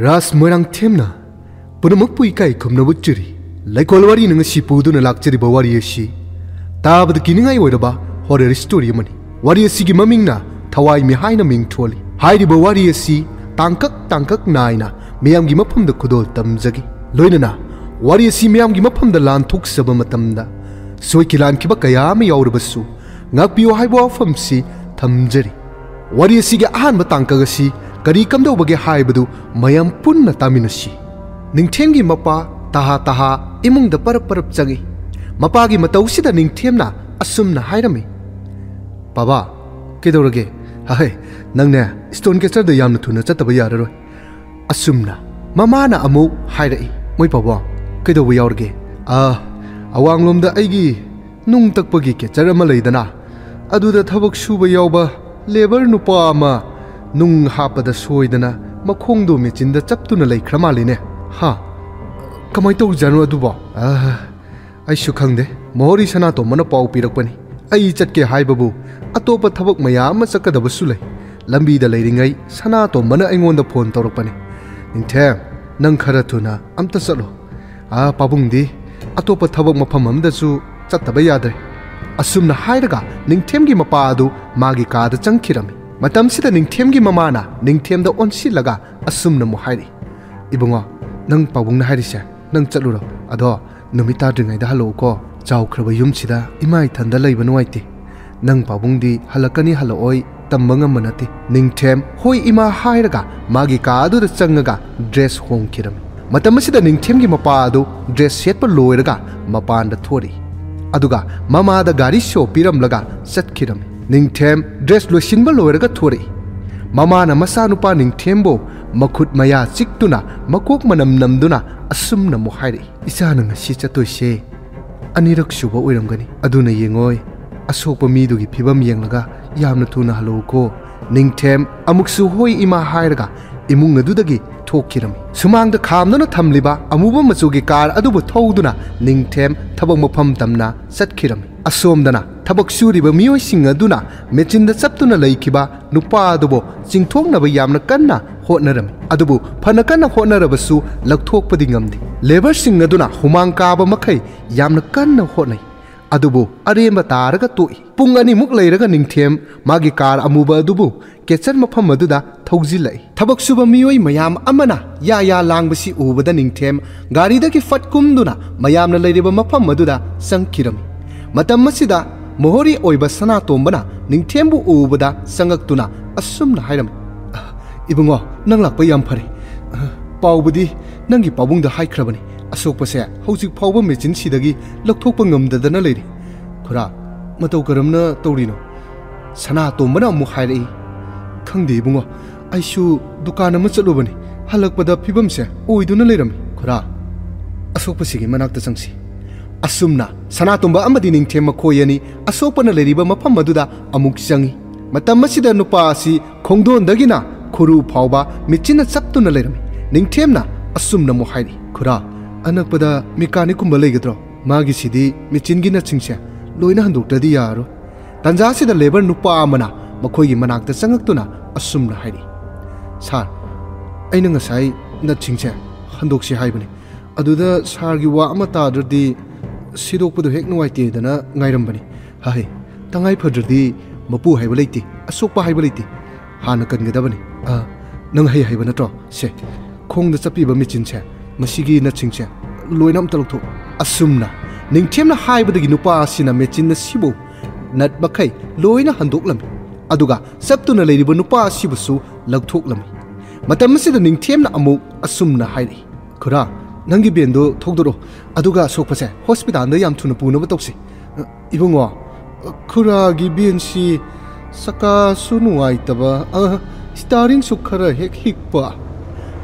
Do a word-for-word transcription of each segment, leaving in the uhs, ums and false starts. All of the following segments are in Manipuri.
ꯔꯥꯖ ꯃꯣꯏꯔꯥꯡꯊꯦꯝꯅ ꯄꯨꯝꯅꯃꯛꯄꯨ ꯏꯀꯥꯏ ꯈꯨꯝꯅꯕ ꯎꯠꯆꯔꯤ꯫ ꯂꯩꯀꯣꯜ ꯋꯥꯔꯤꯅ ꯉꯁꯤ ꯄꯨꯗꯨꯅ ꯂꯥꯛꯆꯔꯤꯕ ꯋꯥꯔꯤ ꯑꯁꯤ ꯇꯥꯕꯗ ꯀꯤꯅꯤꯡꯉꯥꯏ ꯑꯣꯏꯔꯕ horror story ꯑꯃꯅꯤ꯫ ꯋꯥꯔꯤ ꯑꯁꯤꯒꯤ ꯃꯃꯤꯡꯅ ꯊꯋꯥꯏ ꯃꯤꯍꯥꯏꯅ ꯃꯤꯡ ꯊꯣꯜꯂꯤ꯫ ꯍꯥꯏꯔꯤꯕ ꯋꯥꯔꯤ ꯑꯁꯤ ꯇꯥꯡꯀꯛ ꯇꯥꯡꯀꯛ ꯅꯥꯏꯅ ꯃꯤꯌꯥꯝꯒꯤ ꯃꯐꯝꯗ ꯈꯨꯗꯣꯜ ꯇꯝꯖꯒꯦ꯫ ꯂꯣꯏꯅꯅ ꯋꯥꯔꯤ ꯑꯁꯤ ꯃꯤꯌꯥꯝꯒꯤ ꯃꯐꯝꯗ ꯂꯥꯟꯊꯣꯛꯆꯕ ꯃꯇꯝꯗ ꯁꯣꯏꯈꯤ ꯂꯥꯟꯈꯤꯕ ꯀꯌꯥ ꯑꯃ ꯌꯥꯎꯔꯕꯁꯨ ꯉꯥꯛꯄꯤꯌꯨ ꯍꯥꯏꯕ ꯋꯥꯐꯝꯁꯤ ꯊꯝꯖꯔꯤ꯫ ꯋꯥꯔꯤ ꯑꯁꯤꯒꯤ ꯑꯍꯥꯟꯕ ꯇꯥꯡꯀꯛ ꯑꯁꯤ ꯀꯔꯤ ꯀꯝꯗꯧꯕꯒꯦ ꯍꯥꯏꯕꯗꯨ ꯃꯌꯥꯝ ꯄꯨꯟꯅ ꯇꯥꯃꯤꯟꯅꯁꯤ꯫ ꯅꯤꯡꯊꯦꯝꯒꯤ ꯃꯄꯥ ꯇꯍꯥ ꯇꯍꯥ ꯏꯃꯨꯡꯗ ꯄꯔꯞ ꯄꯔꯞ ꯆꯪꯏ꯫ ꯃꯄꯥꯒꯤ ꯃꯇꯧꯁꯤꯗ ꯅꯤꯡꯊꯦꯝꯅ ꯑꯁꯨꯝꯅ ꯍꯥꯏꯔꯝꯃꯤ, "ꯄꯥꯕꯥ, ꯀꯩꯗꯧꯔꯒꯦ? ꯍꯍꯩ, ꯅꯪꯅꯦ stone catcherꯗ ꯌꯥꯝꯅ ꯊꯨꯅ ꯆꯠꯇꯕ ꯌꯥꯔꯔꯣꯏ꯫" ꯑꯁꯨꯝꯅ ꯃꯃꯥꯅ ꯑꯃꯨꯛ ꯍꯥꯏꯔꯛꯏ, "ꯃꯣꯏ ꯄꯥꯕꯥ, ꯀꯩꯗꯧꯕ ꯌꯥꯎꯔꯒꯦ?" "ꯑ, ꯑꯋꯥꯡꯂꯣꯝꯗ ꯑꯩꯒꯤ ꯅꯨꯡ ꯇꯛꯄꯒꯤ catcher ꯑꯃ ꯂꯩꯗꯅ, ꯑꯗꯨꯗ ꯊꯕꯛ ꯁꯨꯕ ꯌꯥꯎꯕ labour ꯅꯨꯄꯥ ꯑꯃ ꯅꯨꯡ ꯍꯥꯞꯄꯗ ꯁꯣꯏꯗꯅ ꯃꯈꯣꯡꯗꯣ ꯃꯦꯆꯤꯟꯗ ꯆꯞꯇꯨꯅ ꯂꯩꯈ꯭ꯔ ꯃꯥꯜꯂꯤꯅꯦ꯫" "ꯍꯥ? ꯀꯃꯥꯏ ꯇꯧꯖꯥꯠꯅꯣ ꯑꯗꯨꯕꯣ?" "ꯑ, ꯑꯩꯁꯨ ꯈꯪꯗꯦ꯫ ꯃꯣꯍꯣꯔꯤ ꯁꯅꯥꯇꯣꯝꯕꯅ ꯄꯥꯎ ꯄꯤꯔꯛꯄꯅꯤ꯫ ꯑꯩ ꯆꯠꯀꯦ ꯍꯥꯏꯕꯕꯨ ꯑꯇꯣꯞꯄ ꯊꯕꯛ ꯃꯌꯥꯝ ꯑꯃ ꯆꯠꯀꯗꯕꯁꯨ ꯂꯩ꯫ ꯂꯝꯕꯤꯗ ꯂꯩꯔꯤꯉꯩ ꯁꯅꯥꯇꯣꯝꯕꯅ ꯑꯩꯉꯣꯟꯗ phone ꯇꯧꯔꯛꯄꯅꯤ꯫ ꯅꯤꯡꯊꯦꯝ, ꯅꯪ ꯈꯔ ꯊꯨꯅ ꯑꯝꯇ ꯆꯠꯂꯣ꯫ ꯑꯥ, ꯄꯥꯕꯨꯡꯗꯤ ꯑꯇꯣꯞꯄ ꯊꯕꯛ ꯃꯐꯝ ꯑꯃꯗꯁꯨ ꯆꯠꯇꯕ ꯌꯥꯗ꯭ꯔꯦ꯫" ꯑꯁꯨꯝꯅ ꯍꯥꯏꯔꯒ ꯅꯤꯡꯊꯦꯝꯒꯤ ꯃꯄꯥ ꯑꯗꯨ ꯃꯥꯒꯤ ꯀꯥꯗ ꯆꯪꯈꯤꯔꯝꯃꯤ꯫ ꯃꯇꯝꯁꯤꯗ ꯅꯤꯡꯊꯦꯝꯒꯤ ꯃꯃꯥꯅ ꯅꯤꯡꯊꯦꯝꯗ ꯑꯣꯟꯁꯤꯜꯂꯒ ꯑꯁꯨꯝꯅ ꯑꯃꯨꯛ ꯍꯥꯏꯔꯛꯏ, "ꯏꯕꯨꯡꯉꯣ, ꯅꯪ ꯄꯥꯕꯨꯡꯅ ꯍꯥꯏꯔꯤꯁꯦ ꯅꯪ ꯆꯠꯂꯨꯔꯣ꯫ ꯑꯗꯣ ꯅꯨꯃꯤꯠ ꯇꯥꯗ꯭ꯔꯤꯉꯩꯗ ꯍꯜꯂꯛꯎꯀꯣ꯫ ꯆꯥꯎꯈ꯭ꯔꯕ ꯌꯨꯝꯁꯤꯗ ꯏꯃꯥ ꯏꯊꯟꯗ ꯂꯩꯕ ꯅꯨꯡꯉꯥꯏꯇꯦ꯫ ꯅꯪ ꯄꯥꯕꯨꯡꯗꯤ ꯍꯜꯂꯛꯀꯅꯤ ꯍꯜꯂꯛꯑꯣꯏ ꯇꯝꯕ ꯉꯝꯕ ꯅꯠꯇꯦ꯫" ꯅꯤꯡꯊꯦꯝ "ꯍꯣꯏ ꯏꯃꯥ" ꯍꯥꯏꯔꯒ ꯃꯥꯒꯤ ꯀꯥ ꯑꯗꯨꯗ ꯆꯪꯉꯒ dress ꯍꯣꯡꯈꯤꯔꯝꯃꯤ꯫ ꯃꯇꯝ ꯑꯁꯤꯗ ꯅꯤꯡꯊꯦꯝꯒꯤ ꯃꯄꯥ ꯑꯗꯨ dress ꯁꯦꯠꯄ ꯂꯣꯏꯔꯒ ꯃꯄꯥꯟꯗ ꯊꯣꯔꯛꯏ꯫ ꯑꯗꯨꯒ ꯃꯃꯥꯗ ꯒꯥꯔꯤ show ꯄꯤꯔꯝꯂꯒ ꯆꯠꯈꯤꯔꯝꯃꯤ꯫ ꯅꯤꯡꯊꯦꯝ dress ꯂꯣꯏꯁꯤꯟꯕ ꯂꯣꯏꯔꯒ ꯊꯣꯔꯛꯏ꯫ ꯃꯃꯥꯅ ꯃꯆꯥꯅꯨꯄꯥ ꯅꯤꯡꯊꯦꯝꯕꯨ ꯃꯈꯨꯠ ꯃꯌꯥ ꯆꯤꯛꯇꯨꯅ ꯃꯀꯣꯛ ꯃꯅꯝ ꯅꯝꯗꯨꯅ ꯑꯁꯨꯝꯅ ꯑꯃꯨꯛ ꯍꯥꯏꯔꯛꯏ, "ꯏꯆꯥꯅ ꯉꯁꯤ ꯆꯠꯇꯣꯏꯁꯦ ꯑꯅꯤꯔꯛ ꯁꯨꯕ ꯑꯣꯏꯔꯝꯒꯅꯤ꯫ ꯑꯗꯨꯅ ꯌꯦꯡꯉꯣꯏ, ꯑꯁꯣꯛꯄ ꯃꯤꯗꯨꯒꯤ ꯐꯤꯕꯝ ꯌꯦꯡꯂꯒ ꯌꯥꯝꯅ ꯊꯨꯅ ꯍꯜꯂꯛꯎꯀꯣ꯫" ꯅꯤꯡꯊꯦꯝ ꯑꯃꯨꯛꯁꯨ "ꯍꯣꯏ ꯏꯃꯥ" ꯍꯥꯏꯔꯒ ꯏꯃꯨꯡ ꯑꯗꯨꯗꯒꯤ ꯊꯣꯛꯈꯤꯔꯝꯃꯤ꯫ ꯁꯨꯃꯥꯡꯗ ꯈꯥꯝꯗꯨꯅ ꯊꯝꯂꯤꯕ ꯑꯃꯨꯕ ꯃꯆꯨꯒꯤ car ꯑꯗꯨꯕꯨ ꯊꯧꯗꯨꯅ ꯅꯤꯡꯊꯦꯝ ꯊꯕꯛ ꯃꯐꯝ ꯇꯝꯅ ꯆꯠꯈꯤꯔꯝꯃꯤ꯫ ꯑꯁꯣꯝꯗꯅ ꯊꯕꯛ ꯁꯨꯔꯤꯕ ꯃꯤꯑꯣꯏꯁꯤꯡ ꯑꯗꯨꯅ ꯃꯦꯆꯤꯟꯗ ꯆꯞꯇꯨꯅ ꯂꯩꯈꯤꯕ ꯅꯨꯄꯥ ꯑꯗꯨꯕꯨ ꯆꯤꯡꯊꯣꯛꯅꯕ ꯌꯥꯝꯅ ꯀꯟꯅ ꯍꯣꯠꯅꯔꯝꯃꯤ꯫ ꯑꯗꯨꯕꯨ ꯐꯅ ꯀꯟꯅ ꯍꯣꯠꯅꯔꯕꯁꯨ ꯂꯧꯊꯣꯛꯄꯗꯤ ꯉꯝꯗꯦ꯫ ꯂꯦꯕꯔꯁꯤꯡ ꯑꯗꯨꯅ ꯍꯨꯃꯥꯡ ꯀꯥꯕ ꯃꯈꯩ ꯌꯥꯝꯅ ꯀꯟꯅ ꯍꯣꯠꯅꯩ, ꯑꯗꯨꯕꯨ ꯑꯔꯦꯝꯕ ꯇꯥꯔꯒ ꯇꯣꯛꯏ꯫ ꯄꯨꯡ ꯑꯅꯤꯃꯨꯛ ꯂꯩꯔꯒ ꯅꯤꯡꯊꯦꯝ ꯃꯥꯒꯤ ꯀꯥꯔ ꯑꯃꯨꯕ ꯑꯗꯨꯕꯨ ꯀꯦꯆꯟ ꯃꯐꯝ ꯑꯗꯨꯗ ꯊꯧꯖꯤꯜꯂꯛꯏ꯫ ꯊꯕꯛ ꯁꯨꯕ ꯃꯤꯑꯣꯏ ꯃꯌꯥꯝ ꯑꯃꯅ ꯌꯥ ꯌꯥ ꯂꯥꯡꯕꯁꯤ ꯎꯕꯗ ꯅꯤꯡꯊꯦꯝ ꯒꯥꯔꯤꯗꯒꯤ ꯐꯠ ꯀꯨꯝꯗꯨꯅ ꯃꯌꯥꯝꯅ ꯂꯩꯔꯤꯕ ꯃꯐꯝ ꯑꯗꯨꯗ ꯆꯪꯈꯤꯔꯝꯃꯤ꯫ ꯃꯇꯝ ꯑꯁꯤꯗ ꯃꯣꯍꯣꯔꯤ ꯑꯣꯏꯕ ꯁꯅꯥꯇꯣꯝꯕꯅ ꯅꯤꯡꯊꯦꯝꯕꯨ ꯎꯕꯗ ꯆꯪꯉꯛꯇꯨꯅ ꯑꯁꯨꯝꯅ ꯍꯥꯏꯔꯝꯃꯤ, "ꯏꯕꯨꯡꯉꯣ, ꯅꯪ ꯂꯥꯛꯄ ꯌꯥꯝ ꯐꯔꯦ꯫ ꯄꯥꯎꯕꯨꯗꯤ ꯅꯪꯒꯤ ꯄꯥꯕꯨꯡꯗ ꯍꯥꯏꯈ꯭ꯔꯕꯅꯤ꯫ ꯑꯁꯣꯛꯄꯁꯦ ꯍꯧꯖꯤꯛ ꯐꯥꯎꯕ ꯃꯦꯆꯤꯟꯁꯤꯗꯒꯤ ꯂꯧꯊꯣꯛꯄ ꯉꯝꯗꯗꯅ ꯂꯩꯔꯤ꯫ ꯈꯨꯔꯥ, ꯃꯇꯧ ꯀꯔꯝꯅ ꯇꯧꯔꯤꯅꯣ?" ꯁꯅꯥꯇꯣꯝꯕꯅ ꯑꯃꯨꯛ ꯍꯥꯏꯔꯛꯏ, "ꯈꯪꯗꯦ ꯏꯕꯨꯡꯉꯣ, ꯑꯩꯁꯨ ꯗꯨꯀꯥꯟ ꯑꯃ ꯆꯠꯂꯨꯕꯅꯤ, ꯍꯜꯂꯛꯄꯗ ꯐꯤꯕꯝꯁꯦ ꯑꯣꯏꯗꯨꯅ ꯂꯩꯔꯝꯃꯤ꯫ ꯈꯨꯔꯥ, ꯑꯁꯣꯛꯄꯁꯤꯒꯤ ꯃꯅꯥꯛꯇ ꯆꯪꯁꯤ꯫" ꯑꯁꯨꯝꯅ ꯁꯅꯥꯇꯣꯝꯕ ꯑꯃꯗꯤ ꯅꯤꯡꯊꯦꯝ ꯃꯈꯣꯏ ꯑꯅꯤ ꯑꯁꯣꯛꯄꯅ ꯂꯩꯔꯤꯕ ꯃꯐꯝ ꯑꯗꯨꯗ ꯑꯃꯨꯛ ꯆꯪꯏ꯫ ꯃꯇꯝ ꯑꯁꯤꯗ ꯅꯨꯄꯥ ꯑꯁꯤ ꯈꯣꯡꯗꯣꯟꯗꯒꯤꯅ ꯈꯨꯔꯨ ꯐꯥꯎꯕ ꯃꯦꯆꯤꯟꯅ ꯆꯞꯇꯨꯅ ꯂꯩꯔꯝꯃꯤ꯫ ꯅꯤꯡꯊꯦꯝꯅ ꯑꯁꯨꯝꯅ ꯑꯃꯨꯛ ꯍꯥꯏꯔꯤ, "ꯈꯨꯔꯥ, ꯑꯅꯛꯄꯗ ꯃꯦꯀꯥꯅꯤꯛꯀꯨꯝꯕ ꯂꯩꯒꯗ꯭ꯔꯣ? ꯃꯥꯒꯤꯁꯤꯗꯤ ꯃꯦꯆꯤꯟꯒꯤ ꯅꯠꯁꯤꯡꯁꯦ ꯂꯣꯏꯅ ꯍꯟꯗꯣꯛꯇ꯭ꯔꯗꯤ ꯌꯥꯔꯔꯣꯏ꯫" ꯇꯥꯟꯖꯥꯁꯤꯗ ꯂꯦꯕꯔ ꯅꯨꯄꯥ ꯑꯃꯅ ꯃꯈꯣꯏꯒꯤ ꯃꯅꯥꯛꯇ ꯆꯪꯉꯛꯇꯨꯅ ꯑꯁꯨꯝꯅ ꯍꯥꯏꯔꯤ, "ꯁꯥꯔ, ꯑꯩꯅ ꯉꯁꯥꯏ ꯅꯠꯁꯤꯡꯁꯦ ꯍꯟꯗꯣꯛꯁꯤ ꯍꯥꯏꯕꯅꯤ꯫ ꯑꯗꯨꯗ ꯁꯥꯔꯒꯤ ꯋꯥ ꯑꯃ ꯇꯥꯗ꯭ꯔꯗꯤ ꯁꯤꯗꯣꯛꯄꯗꯣ ꯍꯦꯛ ꯅꯨꯡꯉꯥꯏꯇꯦꯗꯅ ꯉꯥꯏꯔꯝꯕꯅꯤ꯫ ꯍꯥꯏ, ꯇꯉꯥꯏ ꯐꯗ꯭ꯔꯗꯤ ꯃꯄꯨ ꯍꯥꯏꯕ ꯂꯩꯇꯦ, ꯑꯁꯣꯛꯄ ꯍꯥꯏꯕ ꯂꯩꯇꯦ꯫ ꯍꯥꯟꯅ ꯀꯟꯒꯗꯕꯅꯤ꯫ ꯑ, ꯅꯪ ꯍꯩ ꯍꯥꯏꯕ ꯅꯠꯇ꯭ꯔꯣ? ꯁꯦ, ꯈꯣꯡꯗ ꯆꯠꯄꯤꯕ ꯃꯦꯆꯤꯟꯁꯦ, ꯃꯁꯤꯒꯤ ꯅꯠꯁꯤꯡꯁꯦ ꯂꯣꯏꯅ ꯑꯝꯇ ꯂꯧꯊꯣꯛ꯫" ꯑꯁꯨꯝꯅ ꯅꯤꯡꯊꯦꯝꯅ ꯍꯥꯏꯕꯗꯒꯤ ꯅꯨꯄꯥ ꯑꯁꯤꯅ ꯃꯦꯆꯤꯟ ꯑꯁꯤꯕꯨ ꯅꯠ ꯃꯈꯩ ꯂꯣꯏꯅ ꯍꯟꯗꯣꯛꯂꯝꯃꯤ꯫ ꯑꯗꯨꯒ ꯆꯞꯇꯨꯅ ꯂꯩꯔꯤꯕ ꯅꯨꯄꯥ ꯑꯁꯤꯕꯨꯁꯨ ꯂꯧꯊꯣꯛꯂꯝꯃꯤ꯫ ꯃꯇꯝ ꯑꯁꯤꯗ ꯅꯤꯡꯊꯦꯝꯅ ꯑꯃꯨꯛ ꯑꯁꯨꯝꯅ ꯍꯥꯏꯔꯛꯏ, "ꯈꯨꯔꯥ, ꯅꯪꯒꯤ ꯚꯦꯟꯗꯨ ꯊꯧꯗꯣꯔꯛꯑꯣ, ꯑꯗꯨꯒ ꯑꯁꯣꯛꯄꯁꯦ ꯍꯣꯁꯄꯤꯇꯥꯜꯗ ꯌꯥꯝ ꯊꯨꯅ ꯄꯨꯅꯕ ꯇꯧꯁꯤ꯫" "ꯏꯕꯨꯡꯉꯣ, ꯈꯨꯔꯥꯒꯤ ꯚꯦꯟꯁꯤ ꯆꯀꯥꯁꯨ ꯅꯨꯡꯉꯥꯏꯇꯕ, ꯑ, ꯁ꯭ꯇꯥꯔꯤꯡꯁꯨ ꯈꯔ ꯍꯦꯛ ꯍꯤꯛꯄ꯫"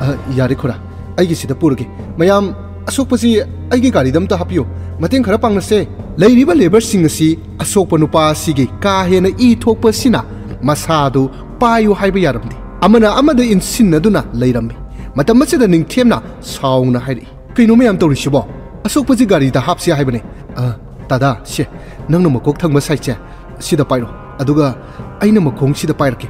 "ꯑ, ꯌꯥꯔꯦ ꯈꯨꯔꯥ, ꯑꯩꯒꯤꯁꯤꯗ ꯄꯨꯔꯒꯦ꯫ ꯃꯌꯥꯝ, ꯑꯁꯣꯛꯄꯁꯤ ꯑꯩꯒꯤ ꯒꯥꯔꯤꯗ ꯑꯝꯇ ꯍꯥꯞꯄꯤꯌꯨ꯫ ꯃꯇꯦꯡ ꯈꯔ ꯄꯥꯡꯅꯁꯦ꯫" ꯂꯩꯔꯤꯕ ꯂꯦꯕꯔꯁꯤꯡ ꯑꯁꯤ ꯑꯁꯣꯛꯄ ꯅꯨꯄꯥ ꯑꯁꯤꯒꯤ ꯀꯥ ꯍꯦꯟꯅ ꯏ ꯊꯣꯛꯄ ꯑꯁꯤꯅ ꯃꯁꯥꯗꯨ ꯄꯥꯏꯌꯨ ꯍꯥꯏꯕ ꯌꯥꯔꯝꯗꯦ꯫ ꯑꯃꯅ ꯑꯃꯗ ꯏꯟꯁꯤꯟꯅꯗꯨꯅ ꯂꯩꯔꯝꯃꯤ꯫ ꯃꯇꯝ ꯑꯁꯤꯗ ꯅꯤꯡꯊꯦꯝꯅ ꯁꯥꯎꯅ ꯍꯥꯏꯔꯛꯏ, "ꯀꯩꯅꯣ ꯃꯌꯥꯝ ꯇꯧꯔꯤꯁꯤꯕꯣ? ꯑꯁꯣꯛꯄꯁꯤ ꯒꯥꯔꯤꯗ ꯍꯥꯞꯁꯤ ꯍꯥꯏꯕꯅꯦ꯫" "ꯑ, "ꯇꯥꯗꯥ, ꯁꯦ, ꯅꯪꯅ ꯃꯀꯣꯛ ꯊꯪꯕ ꯁꯥꯏꯠꯁꯦ ꯁꯤꯗ ꯄꯥꯏꯔꯣ, ꯑꯗꯨꯒ ꯑꯩꯅ ꯃꯈꯣꯡꯁꯤꯗ ꯄꯥꯏꯔꯛꯀꯦ,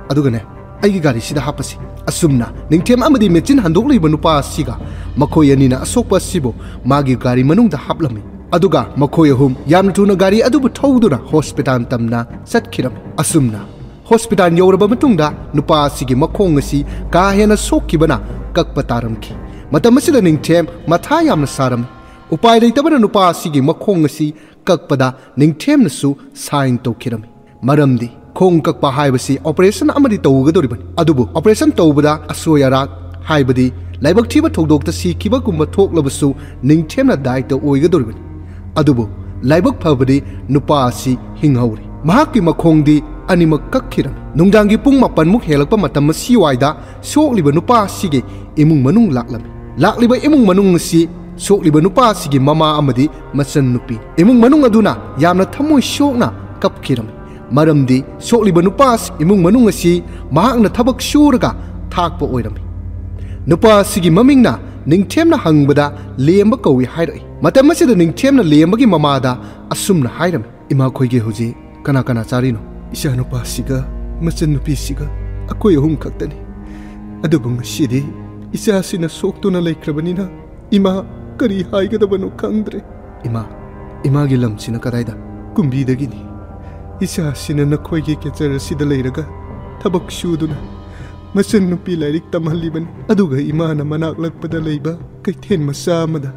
ꯑꯗꯨꯒꯅꯦ, ꯑꯩꯒꯤ ꯒꯥꯔꯤꯁꯤꯗ ꯍꯥꯞꯄꯁꯤ꯫" ꯑꯁꯨꯝꯅ ꯅꯤꯡꯊꯦꯝ ꯑꯃꯗꯤ ꯃꯦꯆꯤꯟ ꯍꯟꯗꯣꯛꯂꯤꯕ ꯅꯨꯄꯥ ꯑꯁꯤꯒ ꯃꯈꯣꯏ ꯑꯅꯤꯅ ꯑꯁꯣꯛꯄ ꯑꯁꯤꯕꯨ ꯃꯥꯒꯤ ꯒꯥꯔꯤ ꯃꯅꯨꯡꯗ ꯍꯥꯞꯂꯝꯃꯤ꯫ ꯑꯗꯨꯒ ꯃꯈꯣꯏ ꯑꯍꯨꯝ ꯌꯥꯝꯅ ꯊꯨꯅ ꯒꯥꯔꯤ ꯑꯗꯨꯕꯨ ꯊꯧꯗꯨꯅ ꯍꯣꯁꯄꯤꯇꯥꯜ ꯇꯝꯅ ꯆꯠꯈꯤꯔꯝꯃꯤ꯫ ꯑꯁꯨꯝꯅ ꯍꯣꯁꯄꯤꯇꯥꯜ ꯌꯧꯔꯕ ꯃꯇꯨꯡꯗ ꯅꯨꯄꯥ ꯑꯁꯤꯒꯤ ꯃꯈꯣꯡ ꯑꯁꯤ ꯀꯥ ꯍꯦꯟꯅ ꯁꯣꯛꯈꯤꯕꯅ ꯀꯛꯄ ꯇꯥꯔꯝꯈꯤ꯫ ꯃꯇꯝ ꯑꯁꯤꯗ ꯅꯤꯡꯊꯦꯝ ꯃꯊꯥ ꯌꯥꯝꯅ ꯁꯥꯔꯝꯃꯤ꯫ ꯎꯄꯥꯏ ꯂꯩꯇꯕꯅ ꯅꯨꯄꯥ ꯑꯁꯤꯒꯤ ꯃꯈꯣꯡ ꯑꯁꯤ ꯀꯛꯄꯗ ꯅꯤꯡꯊꯦꯝꯅꯁꯨ ꯁꯥꯏꯟ ꯇꯧꯈꯤꯔꯝꯃꯤ꯫ ꯃꯔꯝꯗꯤ ꯈꯣꯡ ꯀꯛꯄ ꯍꯥꯏꯕꯁꯤ ꯑꯣꯄꯔꯦꯁꯟ ꯑꯃꯗꯤ ꯇꯧꯒꯗꯧꯔꯤꯕꯅꯤ꯫ ꯑꯗꯨꯕꯨ ꯑꯣꯄꯔꯦꯁꯟ ꯇꯧꯕꯗ ꯑꯁꯣꯏ ꯑꯔꯥꯛ, ꯍꯥꯏꯕꯗꯤ ꯂꯥꯏꯕꯛ ꯊꯤꯕ ꯊꯧꯗꯣꯛꯇ ꯁꯤꯈꯤꯕꯒꯨꯝꯕ ꯊꯣꯛꯂꯕꯁꯨ, ꯅꯤꯡꯊꯦꯝꯅ ꯗꯥꯏꯇ ꯑꯣꯏꯒꯗꯧꯔꯤꯕꯅꯤ꯫ ꯑꯗꯨꯕꯨ ꯂꯥꯏꯕꯛ ꯐꯕꯗꯤ ꯅꯨꯄꯥ ꯑꯁꯤ ꯍꯤꯡꯍꯧꯔꯤ꯫ ꯃꯍꯥꯛꯀꯤ ꯃꯈꯣꯡꯗꯤ ꯑꯅꯤꯃꯛ ꯀꯛꯈꯤꯔꯝꯃꯤ꯫ ꯅꯨꯡꯗꯥꯡꯒꯤ ꯄꯨꯡ ꯃꯥꯄꯟꯃꯨꯛ ꯍꯦꯜꯂꯛꯄ ꯃꯇꯝ ꯑꯁꯤꯋꯥꯏꯗ ꯁꯣꯛꯂꯤꯕ ꯅꯨꯄꯥ ꯑꯁꯤꯒꯤ ꯏꯃꯨꯡ ꯃꯅꯨꯡ ꯂꯥꯛꯂꯝꯃꯤ꯫ ꯂꯥꯛꯂꯤꯕ ꯏꯃꯨꯡ ꯃꯅꯨꯡ ꯑꯁꯤ ꯁꯣꯛꯂꯤꯕ ꯅꯨꯄꯥ ꯑꯁꯤꯒꯤ ꯃꯃꯥ ꯑꯃꯗꯤ ꯃꯆꯟꯅꯨꯄꯤ꯫ ꯏꯃꯨꯡ ꯃꯅꯨꯡ ꯑꯗꯨꯅ ꯌꯥꯝꯅ ꯊꯃꯣꯏ ꯁꯣꯛꯅ ꯀꯞꯈꯤꯔꯝꯃꯤ꯫ ꯃꯔꯝꯗꯤ ꯁꯣꯛꯂꯤꯕ ꯅꯨꯄꯥ ꯑꯁꯤ ꯏꯃꯨꯡ ꯃꯅꯨꯡ ꯑꯁꯤ ꯃꯍꯥꯛꯅ ꯊꯕꯛ ꯁꯨꯔꯒ ꯊꯥꯛꯄ ꯑꯣꯏꯔꯝꯃꯤ꯫ ꯅꯨꯄꯥ ꯑꯁꯤꯒꯤ ꯃꯃꯤꯡꯅ ꯅꯤꯡꯊꯦꯝꯅ ꯍꯪꯕꯗ ꯂꯦꯝꯕ ꯀꯧꯏ ꯍꯥꯏꯔꯛꯏ꯫ ꯃꯇꯝ ꯑꯁꯤꯗ ꯅꯤꯡꯊꯦꯝꯅ ꯂꯦꯝꯕꯒꯤ ꯃꯃꯥꯗ ꯑꯁꯨꯝꯅ ꯍꯥꯏꯔꯝꯃꯤ, "ꯏꯃꯥꯈꯣꯏꯒꯤ ꯍꯧꯖꯤꯛ ꯀꯅꯥ ꯀꯅꯥ ꯆꯥꯔꯤꯅꯣ?" "ꯏꯆꯥꯅꯨꯄꯥꯁꯤꯒ ꯃꯆꯟꯅꯨꯄꯤꯁꯤꯒ ꯑꯩꯈꯣꯏ ꯑꯍꯨꯝ ꯈꯛꯇꯅꯤ꯫ ꯑꯗꯨꯕꯨ ꯉꯁꯤꯗꯤ ꯏꯆꯥꯁꯤꯅ ꯁꯣꯛꯇꯨꯅ ꯂꯩꯈ꯭ꯔꯕꯅꯤꯅ ꯏꯃꯥ ꯀꯔꯤ ꯍꯥꯏꯒꯗꯕꯅꯣ ꯈꯪꯗ꯭ꯔꯦ꯫" "ꯏꯃꯥ, ꯏꯃꯥꯒꯤ ꯂꯝꯁꯤꯅ ꯀꯗꯥꯏꯗ?" "ꯀꯨꯝꯕꯤꯗꯒꯤꯅꯤ꯫ ꯏꯆꯥꯁꯤꯅ ꯅꯈꯣꯏꯒꯤ ꯀꯦꯆꯔ ꯑꯁꯤꯗ ꯂꯩꯔꯒ ꯊꯕꯛ ꯁꯨꯗꯨꯅ ꯃꯆꯟꯅꯨꯄꯤ ꯂꯥꯏꯔꯤꯛ ꯇꯝꯍꯜꯂꯤꯕꯅꯤ꯫ ꯑꯗꯨꯒ ꯏꯃꯥꯅ ꯃꯅꯥꯛ ꯅꯛꯄꯗ ꯂꯩꯕ ꯀꯩꯊꯦꯜ ꯃꯆꯥ ꯑꯃꯗ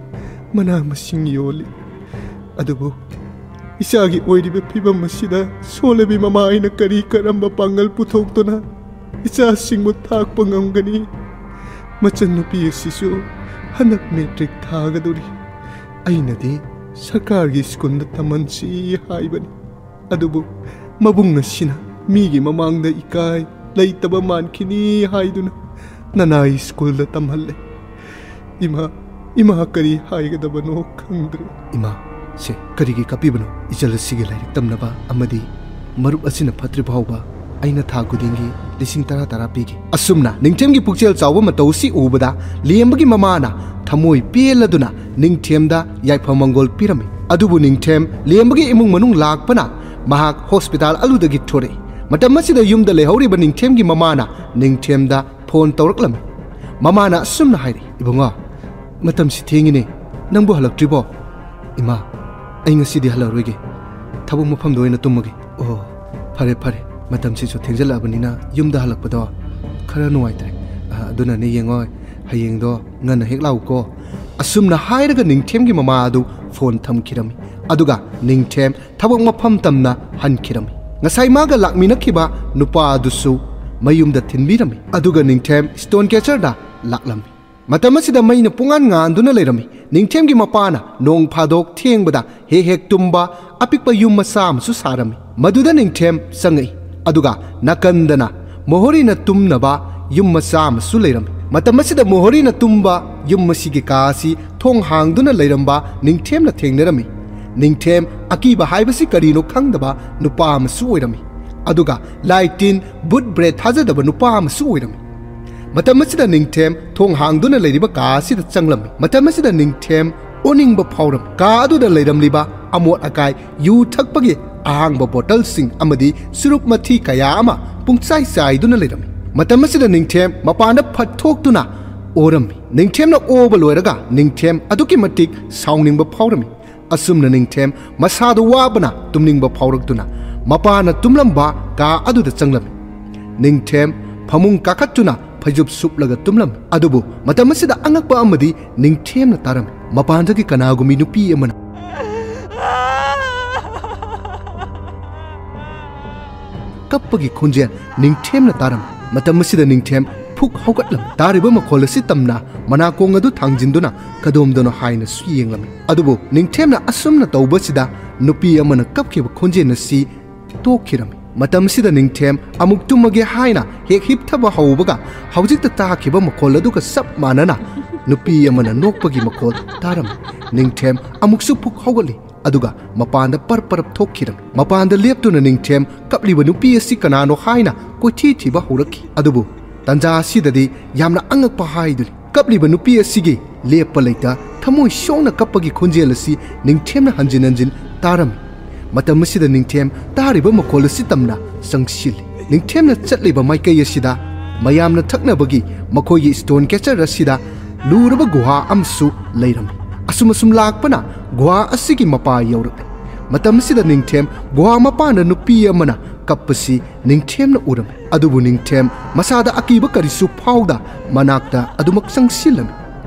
ꯃꯅꯥ ꯃꯁꯤꯡ ꯌꯣꯜꯂꯤ꯫ ꯑꯗꯨꯕꯨ ꯏꯆꯥꯒꯤ ꯑꯣꯏꯔꯤꯕ ꯐꯤꯕꯝ ꯑꯁꯤꯗ ꯁꯣꯜꯂꯕꯤ ꯃꯃꯥ ꯑꯩꯅ ꯀꯔꯤ ꯀꯔꯝꯕ ꯄꯥꯡꯒꯜ ꯄꯨꯊꯣꯛꯇꯨꯅ ꯏꯆꯥꯁꯤꯡꯕꯨ ꯊꯥꯛꯄ ꯉꯝꯒꯅꯤ? ꯃꯆꯟꯅꯨꯄꯤ ꯑꯁꯤꯁꯨ ꯍꯟꯗꯛ ꯃꯦꯇ꯭ꯔꯤꯛ ꯊꯥꯒꯗꯧꯔꯤ꯫ ꯑꯩꯅꯗꯤ ꯁꯔꯀꯥꯔꯒꯤ ꯁ꯭ꯀꯨꯜꯗ ꯇꯝꯍꯟꯁꯤ ꯍꯥꯏꯕꯅꯤ꯫ ꯑꯗꯨꯕꯨ ꯃꯕꯨꯡ ꯑꯁꯤꯅ ꯃꯤꯒꯤ ꯃꯃꯥꯡꯗ ꯏꯀꯥꯏ ꯂꯩꯇꯕ ꯃꯥꯟꯈꯤꯅꯤ ꯍꯥꯏꯗꯨꯅ ꯅꯅꯥꯏ ꯁ꯭ꯀꯨꯜꯗ ꯇꯝꯍꯜꯂꯦ꯫ ꯏꯃꯥ, ꯏꯃꯥ ꯀꯔꯤ ꯍꯥꯏꯒꯗꯕꯅꯣ ꯈꯪꯗ꯭ꯔꯦ꯫" "ꯏꯃꯥ, ꯁꯦ, ꯀꯔꯤꯒꯤ ꯀꯞꯄꯤꯕꯅꯣ? ꯏꯆꯜ ꯑꯁꯤꯒꯤ ꯂꯥꯏꯔꯤꯛ ꯇꯝꯅꯕ ꯑꯃꯗꯤ ꯃꯔꯨꯞ ꯑꯁꯤꯅ ꯐꯠꯇ꯭ꯔꯤ ꯐꯥꯎꯕ ꯑꯩꯅ ꯊꯥ ꯈꯨꯗꯤꯡꯒꯤ ꯂꯤꯁꯤꯡ ꯇꯔꯥ ꯇꯔꯥ ꯄꯤꯒꯦ꯫" ꯑꯁꯨꯝꯅ ꯅꯤꯡꯊꯦꯝꯒꯤ ꯄꯨꯛꯆꯦꯜ ꯆꯥꯎꯕ ꯃꯇꯧ ꯑꯁꯤ ꯎꯕꯗ ꯂꯦꯝꯕꯒꯤ ꯃꯃꯥꯅ ꯊꯃꯣꯏ ꯄꯦꯜꯂꯗꯨꯅ ꯅꯤꯡꯊꯦꯝꯗ ꯌꯥꯏꯐ ꯃꯪꯒꯣꯜ ꯄꯤꯔꯝꯃꯤ꯫ ꯑꯗꯨꯕꯨ ꯅꯤꯡꯊꯦꯝ ꯂꯦꯝꯕꯒꯤ ꯏꯃꯨꯡ ꯃꯅꯨꯡ ꯂꯥꯛꯄꯅ ꯃꯍꯥꯛ ꯍꯣꯁꯄꯤꯇꯥꯜ ꯑꯗꯨꯗꯒꯤ ꯊꯣꯔꯛꯏ꯫ ꯃꯇꯝ ꯑꯁꯤꯗ ꯌꯨꯝꯗ ꯂꯩꯍꯧꯔꯤꯕ ꯅꯤꯡꯊꯦꯝꯒꯤ ꯃꯃꯥꯅ ꯅꯤꯡꯊꯦꯝꯗ ꯐꯣꯟ ꯇꯧꯔꯛꯂꯝꯃꯤ꯫ ꯃꯃꯥꯅ ꯑꯁꯨꯝꯅ ꯍꯥꯏꯔꯛꯏ, "ꯏꯕꯨꯡꯉꯣ, ꯃꯇꯝꯁꯤ ꯊꯦꯡꯉꯤꯅꯦ, ꯅꯪꯕꯨ ꯍꯜꯂꯛꯇ꯭ꯔꯤꯕꯣ?" "ꯏꯃꯥ, ꯑꯩ ꯉꯁꯤꯗꯤ ꯍꯜꯂꯛꯑꯔꯣꯏꯒꯦ, ꯊꯕꯛ ꯃꯐꯝꯗ ꯑꯣꯏꯅ ꯇꯨꯝꯃꯒꯦ꯫" "ꯑꯣ, ꯐꯔꯦ ꯐꯔꯦ, ꯃꯇꯝꯁꯤꯁꯨ ꯊꯦꯡꯖꯜꯂꯛꯑꯕꯅꯤꯅ ꯌꯨꯝꯗ ꯍꯜꯂꯛꯄꯗꯣ ꯈꯔ ꯅꯨꯡꯉꯥꯏꯇ꯭ꯔꯦ꯫ ꯑ, ꯑꯗꯨꯅꯅꯦ ꯌꯦꯡꯉꯣ, ꯍꯌꯦꯡꯗꯣ ꯉꯟꯅ ꯍꯦꯛ ꯂꯥꯛꯎꯀꯣ꯫" ꯑꯁꯨꯝꯅ ꯍꯥꯏꯔꯒ ꯅꯤꯡꯊꯦꯝꯒꯤ ꯃꯃꯥ ꯑꯗꯨ ꯐꯣꯟ ꯊꯝꯈꯤꯔꯝꯃꯤ꯫ ꯑꯗꯨꯒ ꯅꯤꯡꯊꯦꯝ ꯊꯕꯛ ꯃꯐꯝ ꯇꯝꯅ ꯍꯟꯈꯤꯔꯝꯃꯤ꯫ ꯉꯁꯥꯏ ꯃꯥꯒ ꯂꯥꯛꯃꯤꯟꯅꯈꯤꯕ ꯅꯨꯄꯥ ꯑꯗꯨꯁꯨ ꯃꯌꯨꯝꯗ ꯊꯤꯟꯕꯤꯔꯝꯃꯤ꯫ ꯑꯗꯨꯒ ꯅꯤꯡꯊꯦꯝ ꯁ꯭ꯇꯣꯟ ꯀꯦꯆꯔꯗ ꯂꯥꯛꯂꯝꯃꯤ꯫ ꯃꯇꯝ ꯑꯁꯤꯗ ꯃꯩꯅ ꯄꯨꯡꯉꯥꯟ ꯉꯥꯟꯗꯨꯅ ꯂꯩꯔꯝꯃꯤ꯫ ꯅꯤꯡꯊꯦꯝꯒꯤ ꯃꯄꯥꯅ ꯅꯣꯡ ꯐꯥꯗꯣꯛ ꯊꯦꯡꯕꯗ ꯍꯦꯛ ꯍꯦꯛ ꯇꯨꯝꯕ ꯑꯄꯤꯛꯄ ꯌꯨꯝ ꯃꯆꯥ ꯑꯃꯁꯨ ꯁꯥꯔꯝꯃꯤ꯫ ꯃꯗꯨꯗ ꯅꯤꯡꯊꯦꯝ ꯆꯪꯉꯛꯏ꯫ ꯑꯗꯨꯒ ꯅꯥꯀꯟꯗꯅ ꯃꯣꯍꯣꯔꯤꯅ ꯇꯨꯝꯅꯕ ꯌꯨꯝ ꯃꯆꯥ ꯑꯃꯁꯨ ꯂꯩꯔꯝꯃꯤ꯫ ꯃꯇꯝ ꯑꯁꯤꯗ ꯃꯣꯍꯣꯔꯤꯅ ꯇꯨꯝꯕ ꯌꯨꯝ ꯑꯁꯤꯒꯤ ꯀꯥ ꯑꯁꯤ ꯊꯣꯡ ꯍꯥꯡꯗꯨꯅ ꯂꯩꯔꯝꯕ ꯅꯤꯡꯊꯦꯝꯅ ꯊꯦꯡꯅꯔꯝꯃꯤ꯫ ꯅꯤꯡꯊꯦꯝ ꯑꯀꯤꯕ ꯍꯥꯏꯕꯁꯤ ꯀꯔꯤꯅꯣ ꯈꯪꯗꯕ ꯅꯨꯄꯥ ꯑꯃꯁꯨ ꯑꯣꯏꯔꯝꯃꯤ꯫ ꯑꯗꯨꯒ ꯂꯥꯏ ꯇꯤꯟ, ꯚꯨꯠ ꯕ꯭ꯔꯦꯠ ꯊꯥꯖꯗꯕ ꯅꯨꯄꯥ ꯑꯃꯁꯨ ꯑꯣꯏꯔꯝꯃꯤ꯫ ꯃꯇꯝ ꯑꯁꯤꯗ ꯅꯤꯡꯊꯦꯝ ꯊꯣꯡ ꯍꯥꯡꯗꯨꯅ ꯂꯩꯔꯤꯕ ꯀꯥ ꯑꯁꯤꯗ ꯆꯪꯂꯝꯃꯤ꯫ ꯃꯇꯝ ꯑꯁꯤꯗ ꯅꯤꯡꯊꯦꯝ ꯑꯣꯅꯤꯡꯕ ꯐꯥꯎꯔꯝꯃꯤ꯫ ꯀꯥ ꯑꯗꯨꯗ ꯂꯩꯔꯝꯂꯤꯕ ꯑꯃꯣꯠ ꯑꯀꯥꯏ, ꯌꯨ ꯊꯛꯄꯒꯤ ꯑꯍꯥꯡꯕ ꯕꯣꯇꯜꯁꯤꯡ ꯑꯃꯗꯤ ꯆꯨꯔꯨꯞ ꯃꯊꯤ ꯀꯌꯥ ꯑꯃ ꯄꯨꯡꯆꯥꯏ ꯆꯥꯏꯗꯨꯅ ꯂꯩꯔꯝꯃꯤ꯫ ꯃꯇꯝ ꯑꯁꯤꯗ ꯅꯤꯡꯊꯦꯝ ꯃꯄꯥꯟꯗ ꯐꯠ ꯊꯣꯛꯇꯨꯅ ꯑꯣꯔꯝꯃꯤ꯫ ꯅꯤꯡꯊꯦꯝꯅ ꯑꯣꯕ ꯂꯣꯏꯔꯒ ꯅꯤꯡꯊꯦꯝ ꯑꯗꯨꯛꯀꯤ ꯃꯇꯤꯛ ꯁꯥꯎꯅꯤꯡꯕ ꯐꯥꯎꯔꯝꯃꯤ꯫ ꯑꯁꯨꯝꯅ ꯅꯤꯡꯊꯦꯝ ꯃꯁꯥꯗꯨ ꯋꯥꯕꯅ ꯇꯨꯝꯅꯤꯡꯕ ꯐꯥꯎꯔꯛꯇꯨꯅ ꯃꯄꯥꯅ ꯇꯨꯝꯂꯝꯕ ꯀꯥ ꯑꯗꯨꯗ ꯆꯪꯂꯝꯃꯤ꯫ ꯅꯤꯡꯊꯦꯝ ꯐꯃꯨꯡ ꯀꯥꯈꯠꯇꯨꯅ ꯐꯩꯖꯨꯞ ꯁꯨꯞꯂꯒ ꯇꯨꯝꯂꯝꯃꯤ꯫ ꯑꯗꯨꯕꯨ ꯃꯇꯝ ꯑꯁꯤꯗ ꯑꯉꯛꯄ ꯑꯃꯗꯤ ꯅꯤꯡꯊꯦꯝꯅ ꯇꯥꯔꯝꯃꯤ꯫ ꯃꯄꯥꯟꯗꯒꯤ ꯀꯅꯥꯒꯨꯝꯕꯤ ꯅꯨꯄꯤ ꯑꯃꯅ ꯀꯞꯄꯒꯤ ꯈꯣꯟꯖꯦꯜ ꯅꯤꯡꯊꯦꯝꯅ ꯇꯥꯔꯝꯃꯤ꯫ ꯃꯇꯝ ꯑꯁꯤꯗ ꯅꯤꯡꯊꯦꯝ ꯐꯨꯛ ꯍꯧꯒꯠꯂꯝꯃꯤ꯫ ꯇꯥꯔꯤꯕ ꯃꯈꯣꯜ ꯑꯁꯤ ꯇꯝꯅ ꯃꯅꯥꯀꯣꯡ ꯑꯗꯨ ꯊꯥꯡꯖꯤꯟꯗꯨꯅ ꯀꯗꯣꯝꯗꯅꯣ ꯍꯥꯏꯅꯁꯨ ꯌꯦꯡꯂꯝꯃꯤ꯫ ꯑꯗꯨꯕꯨ ꯅꯤꯡꯊꯦꯝꯅ ꯑꯁꯨꯝꯅ ꯇꯧꯕꯁꯤꯗ ꯅꯨꯄꯤ ꯑꯃꯅ ꯀꯞꯈꯤꯕ ꯈꯣꯟꯖꯦꯜ ꯑꯁꯤ ꯇꯣꯛꯈꯤꯔꯝꯃꯤ꯫ ꯃꯇꯝꯁꯤꯗ ꯅꯤꯡꯊꯦꯝ ꯑꯃꯨꯛ ꯇꯨꯝꯃꯒꯦ ꯍꯥꯏꯅ ꯍꯦꯛ ꯍꯤꯞꯊꯕ ꯍꯧꯕꯒ ꯍꯧꯖꯤꯛꯇ ꯇꯥꯈꯤꯕ ꯃꯈꯣꯜ ꯑꯗꯨꯒ ꯆꯞ ꯃꯥꯟꯅꯅ ꯅꯨꯄꯤ ꯑꯃꯅ ꯅꯣꯛꯄꯒꯤ ꯃꯈꯣꯜ ꯇꯥꯔꯝꯃꯤ꯫ ꯅꯤꯡꯊꯦꯝ ꯑꯃꯨꯛꯁꯨ ꯐꯨꯛ ꯍꯧꯒꯠꯂꯤ꯫ ꯑꯗꯨꯒ ꯃꯄꯥꯟꯗ ꯄꯔꯞ ꯄꯔꯞ ꯊꯣꯛꯈꯤꯔꯝꯃꯤ꯫ ꯃꯄꯥꯟꯗ ꯂꯦꯞꯇꯨꯅ ꯅꯤꯡꯊꯦꯝ ꯀꯞꯂꯤꯕ ꯅꯨꯄꯤ ꯑꯁꯤ ꯀꯅꯥꯅꯣ ꯍꯥꯏꯅ ꯀꯣꯏꯊꯤ ꯊꯤꯕ ꯍꯧꯔꯛꯈꯤ꯫ ꯑꯗꯨꯕꯨ ꯇꯟꯖꯥ ꯑꯁꯤꯗꯗꯤ ꯌꯥꯝꯅ ꯑꯉꯛꯄ ꯍꯥꯏꯗꯨꯅꯤ, ꯀꯞꯂꯤꯕ ꯅꯨꯄꯤ ꯑꯁꯤꯒꯤ ꯂꯦꯞꯄ ꯂꯩꯇ ꯊꯃꯣꯏ ꯁꯣꯛꯅ ꯀꯞꯄꯒꯤ ꯈꯣꯟꯖꯦꯜ ꯑꯁꯤ ꯅꯤꯡꯊꯦꯝꯅ ꯍꯟꯖꯤꯟ ꯍꯟꯖꯤꯟ ꯇꯥꯔꯝꯃꯤ꯫ ꯃꯇꯝ ꯑꯁꯤꯗ ꯅꯤꯡꯊꯦꯝ ꯇꯥꯔꯤꯕ ꯃꯈꯣꯜ ꯑꯁꯤ ꯇꯝꯅ ꯆꯪꯁꯤꯜꯂꯤ꯫ ꯅꯤꯡꯊꯦꯝꯅ ꯆꯠꯂꯤꯕ ꯃꯥꯏꯀꯩ ꯑꯁꯤꯗ ꯃꯌꯥꯝꯅ ꯊꯛꯅꯕꯒꯤ ꯃꯈꯣꯏꯒꯤ stone catcher ꯑꯁꯤꯗ ꯂꯨꯔꯕ ꯒꯨꯍꯥ ꯑꯃꯁꯨ ꯂꯩꯔꯝꯃꯤ꯫ ꯑꯁꯨꯝ ꯑꯁꯨꯝ ꯂꯥꯛꯄꯅ ꯒꯨꯍꯥ ꯑꯁꯤꯒꯤ ꯃꯄꯥ ꯌꯧꯔꯛꯂꯤ꯫ ꯃꯇꯝ ꯑꯁꯤꯗ ꯅꯤꯡꯊꯦꯝ ꯒꯨꯍꯥ ꯃꯄꯥꯟꯗ ꯅꯨꯄꯤ ꯑꯃꯅ ꯀꯞꯄꯁꯤ ꯅꯤꯡꯊꯦꯝꯅ ꯎꯔꯝꯃꯤ꯫ ꯑꯗꯨꯕꯨ ꯅꯤꯡꯊꯦꯝ ꯃꯁꯥꯗ ꯑꯀꯤꯕ ꯀꯔꯤꯁꯨ ꯐꯥꯎꯗ ꯃꯅꯥꯛꯇ ꯑꯗꯨꯃꯛ ꯆꯪꯁꯤꯜꯂꯝꯃꯤ꯫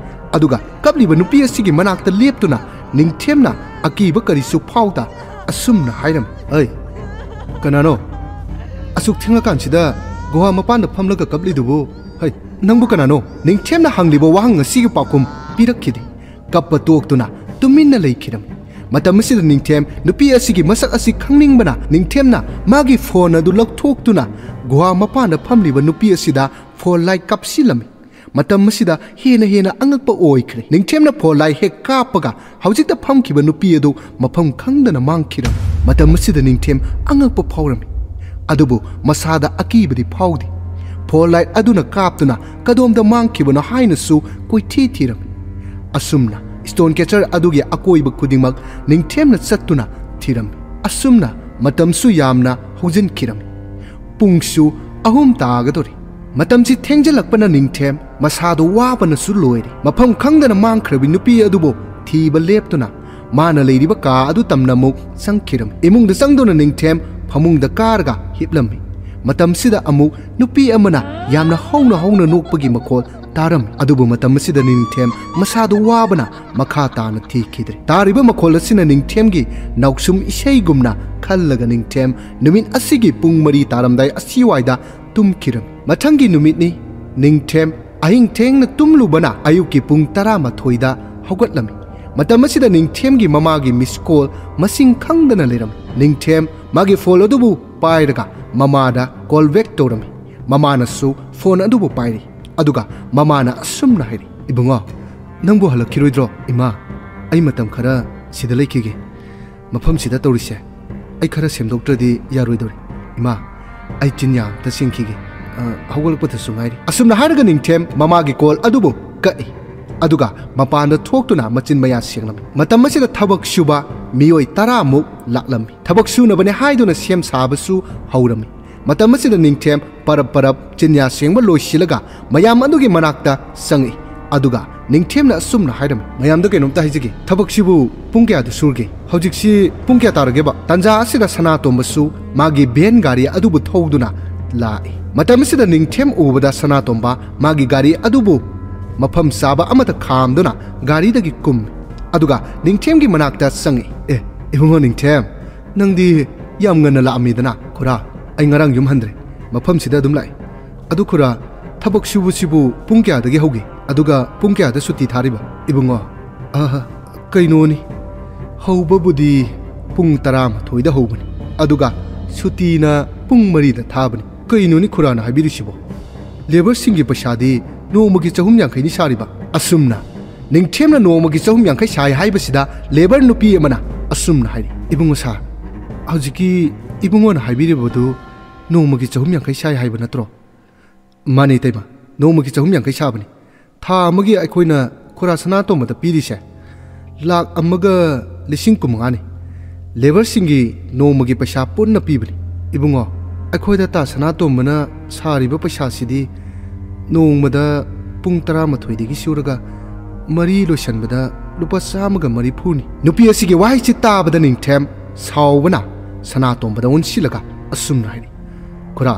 ꯑꯗꯨꯒ ꯀꯞꯂꯤꯕ ꯅꯨꯄꯤ ꯑꯁꯤꯒꯤ ꯃꯅꯥꯛꯇ ꯂꯦꯞꯇꯨꯅ ꯅꯤꯡꯊꯦꯝꯅ ꯑꯀꯤꯕ ꯀꯔꯤꯁꯨ ꯐꯥꯎꯗ ꯑꯁꯨꯝꯅ ꯍꯥꯏꯔꯝꯃꯤ, "ꯑꯩ, ꯀꯅꯥꯅꯣ? ꯑꯁꯨꯛ ꯊꯦꯡꯂꯀꯥꯟꯁꯤꯗ ꯒꯨꯍꯥ ꯃꯄꯥꯟꯗ ꯐꯝꯂꯒ ꯀꯞꯂꯤꯗꯨꯕꯨ? ꯍꯩ, ꯅꯪꯕꯨ ꯀꯅꯥꯅꯣ?" ꯅꯤꯡꯊꯦꯝꯅ ꯍꯪꯂꯤꯕ ꯋꯥꯍꯪ ꯑꯁꯤꯒꯤ ꯄꯥꯎꯈꯨꯝ ꯄꯤꯔꯛꯈꯤꯗꯦ꯫ ꯀꯞꯄ ꯇꯣꯛꯇꯨꯅ ꯇꯨꯃꯤꯟꯅ ꯂꯩꯈꯤꯔꯝꯃꯤ꯫ ꯃꯇꯝ ꯑꯁꯤꯗ ꯅꯤꯡꯊꯦꯝ ꯅꯨꯄꯤ ꯑꯁꯤꯒꯤ ꯃꯁꯛ ꯑꯁꯤ ꯈꯪꯅꯤꯡꯕꯅ ꯅꯤꯡꯊꯦꯝꯅ ꯃꯥꯒꯤ phone ꯑꯗꯨ ꯂꯧꯊꯣꯛꯇꯨꯅ ꯒꯨꯍꯥ ꯃꯄꯥꯟꯗ ꯐꯝꯂꯤꯕ ꯅꯨꯄꯤ ꯑꯁꯤꯗ phone light ꯀꯥꯞꯁꯤꯜꯂꯝꯃꯤ꯫ ꯃꯇꯝ ꯑꯁꯤꯗ ꯍꯦꯟꯅ ꯍꯦꯟꯅ ꯑꯉꯛꯄ ꯑꯣꯏꯈ꯭ꯔꯦ꯫ ꯅꯤꯡꯊꯦꯝꯅ phone light ꯍꯦꯛ ꯀꯥꯞꯄꯒ ꯍꯧꯖꯤꯛꯇ ꯐꯝꯈꯤꯕ ꯅꯨꯄꯤ ꯑꯗꯨ ꯃꯐꯝ ꯈꯪꯗꯅ ꯃꯥꯡꯈꯤꯔꯝꯃꯤ꯫ ꯃꯇꯝ ꯑꯁꯤꯗ ꯅꯤꯡꯊꯦꯝ ꯑꯉꯛꯄ ꯐꯥꯎꯔꯝꯃꯤ, ꯑꯗꯨꯕꯨ ꯃꯁꯥꯗ ꯑꯀꯤꯕꯗꯤ ꯐꯥꯎꯗꯦ꯫ Phone light ꯑꯗꯨꯅ ꯀꯥꯞꯇꯨꯅ ꯀꯗꯣꯝꯗ ꯃꯥꯡꯈꯤꯕꯅꯣ ꯍꯥꯏꯅꯁꯨ ꯀꯣꯏꯊꯤ ꯊꯤꯔꯝꯃꯤ꯫ ꯑꯁꯨꯝꯅ stone catcher ꯑꯗꯨꯒꯤ ꯑꯀꯣꯏꯕ ꯈꯨꯗꯤꯡꯃꯛ ꯅꯤꯡꯊꯦꯝꯅ ꯆꯠꯇꯨꯅ ꯊꯤꯔꯝꯃꯤ꯫ ꯑꯁꯨꯝꯅ ꯃꯇꯝꯁꯨ ꯌꯥꯝꯅ ꯍꯧꯖꯤꯟꯈꯤꯔꯝꯃꯤ꯫ ꯄꯨꯡꯁꯨ ꯑꯍꯨꯝ ꯇꯥꯒꯗꯧꯔꯤ꯫ ꯃꯇꯝꯁꯤ ꯊꯦꯡꯖꯤꯜꯂꯛꯄꯅ ꯅꯤꯡꯊꯦꯝ ꯃꯁꯥꯗꯣ ꯋꯥꯕꯅꯁꯨ ꯂꯣꯏꯔꯦ꯫ ꯃꯐꯝ ꯈꯪꯗꯅ ꯃꯥꯡꯈ꯭ꯔꯕꯤ ꯅꯨꯄꯤ ꯑꯗꯨꯕꯨ ꯊꯤꯕ ꯂꯦꯞꯇꯨꯅ ꯃꯥꯅ ꯂꯩꯔꯤꯕ ꯀꯥ ꯑꯗꯨ ꯇꯝꯅ ꯑꯃꯨꯛ ꯆꯪꯈꯤꯔꯝꯃꯤ꯫ ꯏꯃꯨꯡꯗ ꯆꯪꯗꯨꯅ ꯅꯤꯡꯊꯦꯝ ꯐꯃꯨꯡꯗ ꯀꯥꯔꯒ ꯍꯤꯞꯂꯝꯃꯤ꯫ ꯃꯇꯝꯁꯤꯗ ꯑꯃꯨꯛ ꯅꯨꯄꯤ ꯑꯃꯅ ꯌꯥꯝꯅ ꯍꯧꯅ ꯍꯧꯅ ꯅꯣꯛꯄꯒꯤ ꯃꯈꯣꯜ ꯇꯥꯔꯝꯃꯤ꯫ ꯑꯗꯨꯕꯨ ꯃꯇꯝ ꯑꯁꯤꯗ ꯅꯤꯡꯊꯦꯝ ꯃꯁꯥꯗꯨ ꯋꯥꯕꯅ ꯃꯈꯥ ꯇꯥꯅ ꯊꯤꯈꯤꯗ꯭ꯔꯦ꯫ ꯇꯥꯔꯤꯕ ꯃꯈꯣꯜ ꯑꯁꯤꯅ ꯅꯤꯡꯊꯦꯝꯒꯤ ꯅꯥꯎꯁꯨꯝ ꯏꯁꯩꯒꯨꯝꯅ ꯈꯜꯂꯒ ꯅꯤꯡꯊꯦꯝ ꯅꯨꯃꯤꯠ ꯑꯁꯤꯒꯤ ꯄꯨꯡ ꯃꯔꯤ ꯇꯥꯔꯝꯗꯥꯏ ꯑꯁꯤꯋꯥꯏꯗ ꯇꯨꯝꯈꯤꯔꯝꯃꯤ꯫ ꯃꯊꯪꯒꯤ ꯅꯨꯃꯤꯠꯅꯤ꯫ ꯅꯤꯡꯊꯦꯝ ꯑꯍꯤꯡ ꯊꯦꯡꯅ ꯇꯨꯝꯂꯨꯕꯅ ꯑꯌꯨꯛꯀꯤ ꯄꯨꯡ ꯇꯔꯥꯃꯥꯊꯣꯏꯗ ꯍꯧꯒꯠꯂꯝꯃꯤ꯫ ꯃꯇꯝ ꯑꯁꯤꯗ ꯅꯤꯡꯊꯦꯝꯒꯤ ꯃꯃꯥꯒꯤ miss call ꯃꯁꯤꯡ ꯈꯪꯗꯅ ꯂꯩꯔꯝꯃꯤ꯫ ꯅꯤꯡꯊꯦꯝ ꯃꯥꯒꯤ phone ꯑꯗꯨꯕꯨ ꯄꯥꯏꯔꯒ ꯃꯃꯥꯗ call back ꯇꯧꯔꯝꯃꯤ꯫ ꯃꯃꯥꯅꯁꯨ phone ꯑꯗꯨꯕꯨ ꯄꯥꯏꯔꯤ꯫ ꯑꯗꯨꯒ ꯃꯃꯥꯅ ꯑꯁꯨꯝꯅ ꯍꯥꯏꯔꯤ, "ꯏꯕꯨꯡꯉꯣ, ꯅꯪꯕꯨ ꯍꯜꯂꯛꯈꯤꯔꯣꯏꯗ꯭ꯔꯣ?" "ꯏꯃꯥ, ꯑꯩ ꯃꯇꯝ ꯈꯔ ꯁꯤꯗ ꯂꯩꯈꯤꯒꯦ꯫ ꯃꯐꯝꯁꯤꯗ ꯇꯧꯔꯤꯁꯦ ꯑꯩ ꯈꯔ ꯁꯦꯝꯗꯣꯛꯇ꯭ꯔꯗꯤ ꯌꯥꯔꯣꯏꯗꯧꯔꯤ꯫ ꯏꯃꯥ, ꯑꯩ ꯆꯤꯟꯌꯥ ꯑꯝꯇ ꯁꯦꯡꯈꯤꯒꯦ꯫ ꯑ, ꯍꯧꯒꯠꯂꯛꯄꯗꯁꯨ ꯉꯥꯏꯔꯤ꯫" ꯑꯁꯨꯝꯅ ꯍꯥꯏꯔꯒ ꯅꯤꯡꯊꯦꯝ ꯃꯃꯥꯒꯤ call ꯑꯗꯨꯕꯨ ꯀꯛꯏ꯫ ꯑꯗꯨꯒ ꯃꯄꯥꯟꯗ ꯊꯣꯛꯇꯨꯅ ꯃꯆꯤꯟ ꯃꯌꯥ ꯁꯦꯡꯂꯝꯃꯤ꯫ ꯃꯇꯝ ꯑꯁꯤꯗ ꯊꯕꯛ ꯁꯨꯕ ꯃꯤꯑꯣꯏ ꯇꯔꯥꯃꯨꯛ ꯂꯥꯛꯂꯝꯃꯤ꯫ ꯊꯕꯛ ꯁꯨꯅꯕꯅꯦ ꯍꯥꯏꯗꯨꯅ ꯁꯦꯝ ꯁꯥꯕꯁꯨ ꯍꯧꯔꯝꯃꯤ꯫ ꯃꯇꯝ ꯑꯁꯤꯗ ꯅꯤꯡꯊꯦꯝ ꯄꯔꯞ ꯄꯔꯞ ꯆꯤꯟꯌꯥ ꯁꯦꯡꯕ ꯂꯣꯏꯁꯤꯜꯂꯒ ꯃꯌꯥꯝ ꯑꯗꯨꯒꯤ ꯃꯅꯥꯛꯇ ꯆꯪꯉꯛꯏ꯫ ꯑꯗꯨꯒ ꯅꯤꯡꯊꯦꯝꯅ ꯑꯁꯨꯝꯅ ꯍꯥꯏꯔꯝꯃꯤ, "ꯃꯌꯥꯝꯗ ꯀꯩꯅꯣꯝꯇ ꯍꯥꯏꯖꯒꯦ, ꯊꯕꯛꯁꯤꯕꯨ ꯄꯨꯡ ꯀꯌꯥꯗ ꯁꯨꯔꯒꯦ? ꯍꯧꯖꯤꯛꯁꯤ ꯄꯨꯡ ꯀꯌꯥ ꯇꯥꯔꯒꯦꯕ?" ꯇꯥꯟꯖꯥ ꯑꯁꯤꯗ ꯁꯅꯥꯇꯣꯝꯕꯁꯨ ꯃꯥꯒꯤ ꯚꯦꯟ ꯒꯥꯔꯤ ꯑꯗꯨꯕꯨ ꯊꯧꯗꯨꯅ ꯂꯥꯛꯏ꯫ ꯃꯇꯝ ꯑꯁꯤꯗ ꯅꯤꯡꯊꯦꯝ ꯎꯕꯗ ꯁꯅꯥꯇꯣꯝꯕ ꯃꯥꯒꯤ ꯒꯥꯔꯤ ꯑꯗꯨꯕꯨ ꯃꯐꯝ ꯆꯥꯕ ꯑꯃꯗ ꯈꯥꯝꯗꯨꯅ ꯒꯥꯔꯤꯗꯒꯤ ꯀꯨꯝꯃꯤ꯫ ꯑꯗꯨꯒ ꯅꯤꯡꯊꯦꯝꯒꯤ ꯃꯅꯥꯛꯇ ꯆꯪꯉꯛꯏ꯫ "ꯑꯦ, ꯏꯕꯨꯡꯉꯣ ꯅꯤꯡꯊꯦꯝ, ꯅꯪꯗꯤ ꯌꯥꯝ ꯉꯟꯅ ꯂꯥꯛꯑꯝꯃꯤꯗꯅ꯫ ꯈꯨꯔꯥ, ꯑꯩ ꯉꯔꯥꯡ ꯌꯨꯝ ꯍꯟꯗ꯭ꯔꯦ꯫ ꯃꯐꯝꯁꯤꯗ ꯑꯗꯨꯝ ꯂꯥꯛꯏ꯫ ꯑꯗꯨ ꯈꯨꯔꯥ, ꯊꯕꯛ ꯁꯨꯕꯁꯤꯕꯨ ꯄꯨꯡ ꯀꯌꯥꯗꯒꯤ ꯍꯧꯒꯦ? ꯑꯗꯨꯒ ꯄꯨꯡ ꯀꯌꯥꯗ ꯁꯨꯇꯤ ꯊꯥꯔꯤꯕ?" "ꯏꯕꯨꯡꯉꯣ, ꯑꯍ, ꯀꯩꯅꯣꯅꯤ, ꯍꯧꯕꯕꯨꯗꯤ ꯄꯨꯡ ꯇꯔꯥꯃꯥꯊꯣꯏꯗ ꯍꯧꯕꯅꯤ, ꯑꯗꯨꯒ ꯁꯨꯇꯤꯅ ꯄꯨꯡ ꯃꯔꯤꯗ ꯊꯥꯕꯅꯤ꯫ ꯀꯩꯅꯣꯅꯤ ꯈꯨꯔꯥꯅ ꯍꯥꯏꯕꯤꯔꯤꯁꯤꯕꯣ? ꯂꯦꯕꯔꯁꯤꯡꯒꯤ ꯄꯩꯁꯥꯗꯤ ꯅꯣꯡꯃꯒꯤ ꯆꯍꯨꯝ ꯌꯥꯡꯈꯩꯅꯤ ꯁꯥꯔꯤꯕ?" ꯑꯁꯨꯝꯅ ꯅꯤꯡꯊꯦꯝꯅ ꯅꯣꯡꯃꯒꯤ ꯆꯍꯨꯝ ꯌꯥꯡꯈꯩ ꯁꯥꯏ ꯍꯥꯏꯕꯁꯤꯗ ꯂꯦꯕꯔ ꯅꯨꯄꯤ ꯑꯃꯅ ꯑꯁꯨꯝꯅ ꯍꯥꯏꯔꯤ, "ꯏꯕꯨꯡꯉꯣ ꯁꯥꯔ, ꯍꯧꯖꯤꯛꯀꯤ ꯏꯕꯨꯡꯉꯣꯅ ꯍꯥꯏꯕꯤꯔꯤꯕꯗꯨ ꯅꯣꯡꯃꯒꯤ ꯆꯍꯨꯝ ꯌꯥꯡꯈꯩ ꯁꯥꯏ ꯍꯥꯏꯕ ꯅꯠꯇ꯭ꯔꯣ?" "ꯃꯥꯅꯦ ꯏꯇꯩꯃ, ꯅꯣꯡꯃꯒꯤ ꯆꯍꯨꯝ ꯌꯥꯡꯈꯩ ꯁꯥꯕꯅꯤ꯫ ꯊꯥ ꯑꯃꯒꯤ ꯑꯩꯈꯣꯏꯅ ꯈꯨꯔꯥ ꯁꯅꯥꯇꯣꯝꯕꯗ ꯄꯤꯔꯤꯁꯦ ꯂꯥꯛ ꯑꯃꯒ ꯂꯤꯁꯤꯡ ꯀꯨꯟꯃꯉꯥꯅꯤ꯫ ꯂꯦꯕꯔꯁꯤꯡꯒꯤ ꯅꯣꯡꯃꯒꯤ ꯄꯩꯁꯥ ꯄꯨꯟꯅ ꯄꯤꯕꯅꯤ꯫ ꯏꯕꯨꯡꯉꯣ, ꯑꯩꯈꯣꯏꯗ ꯇꯥ ꯁꯅꯥꯇꯣꯝꯕꯅ ꯁꯥꯔꯤꯕ ꯄꯩꯁꯥꯁꯤꯗꯤ ꯅꯣꯡꯃꯗ ꯄꯨꯡ ꯇꯔꯥꯃꯥꯊꯣꯏꯗꯒꯤ ꯁꯨꯔꯒ ꯃꯔꯤ ꯂꯣꯏꯁꯟꯕꯗ ꯂꯨꯄꯥ ꯆꯥꯝꯃꯒ ꯃꯔꯤꯐꯨꯅꯤ꯫" ꯅꯨꯄꯤ ꯑꯁꯤꯒꯤ ꯋꯥꯍꯩꯁꯤ ꯇꯥꯕꯗ ꯅꯤꯡꯊꯦꯝ ꯁꯥꯎꯕꯅ ꯁꯅꯥꯇꯣꯝꯕꯗ ꯑꯣꯟꯁꯤꯜꯂꯒ ꯑꯁꯨꯝꯅ ꯍꯥꯏꯔꯤ, "ꯈꯨꯔꯥ,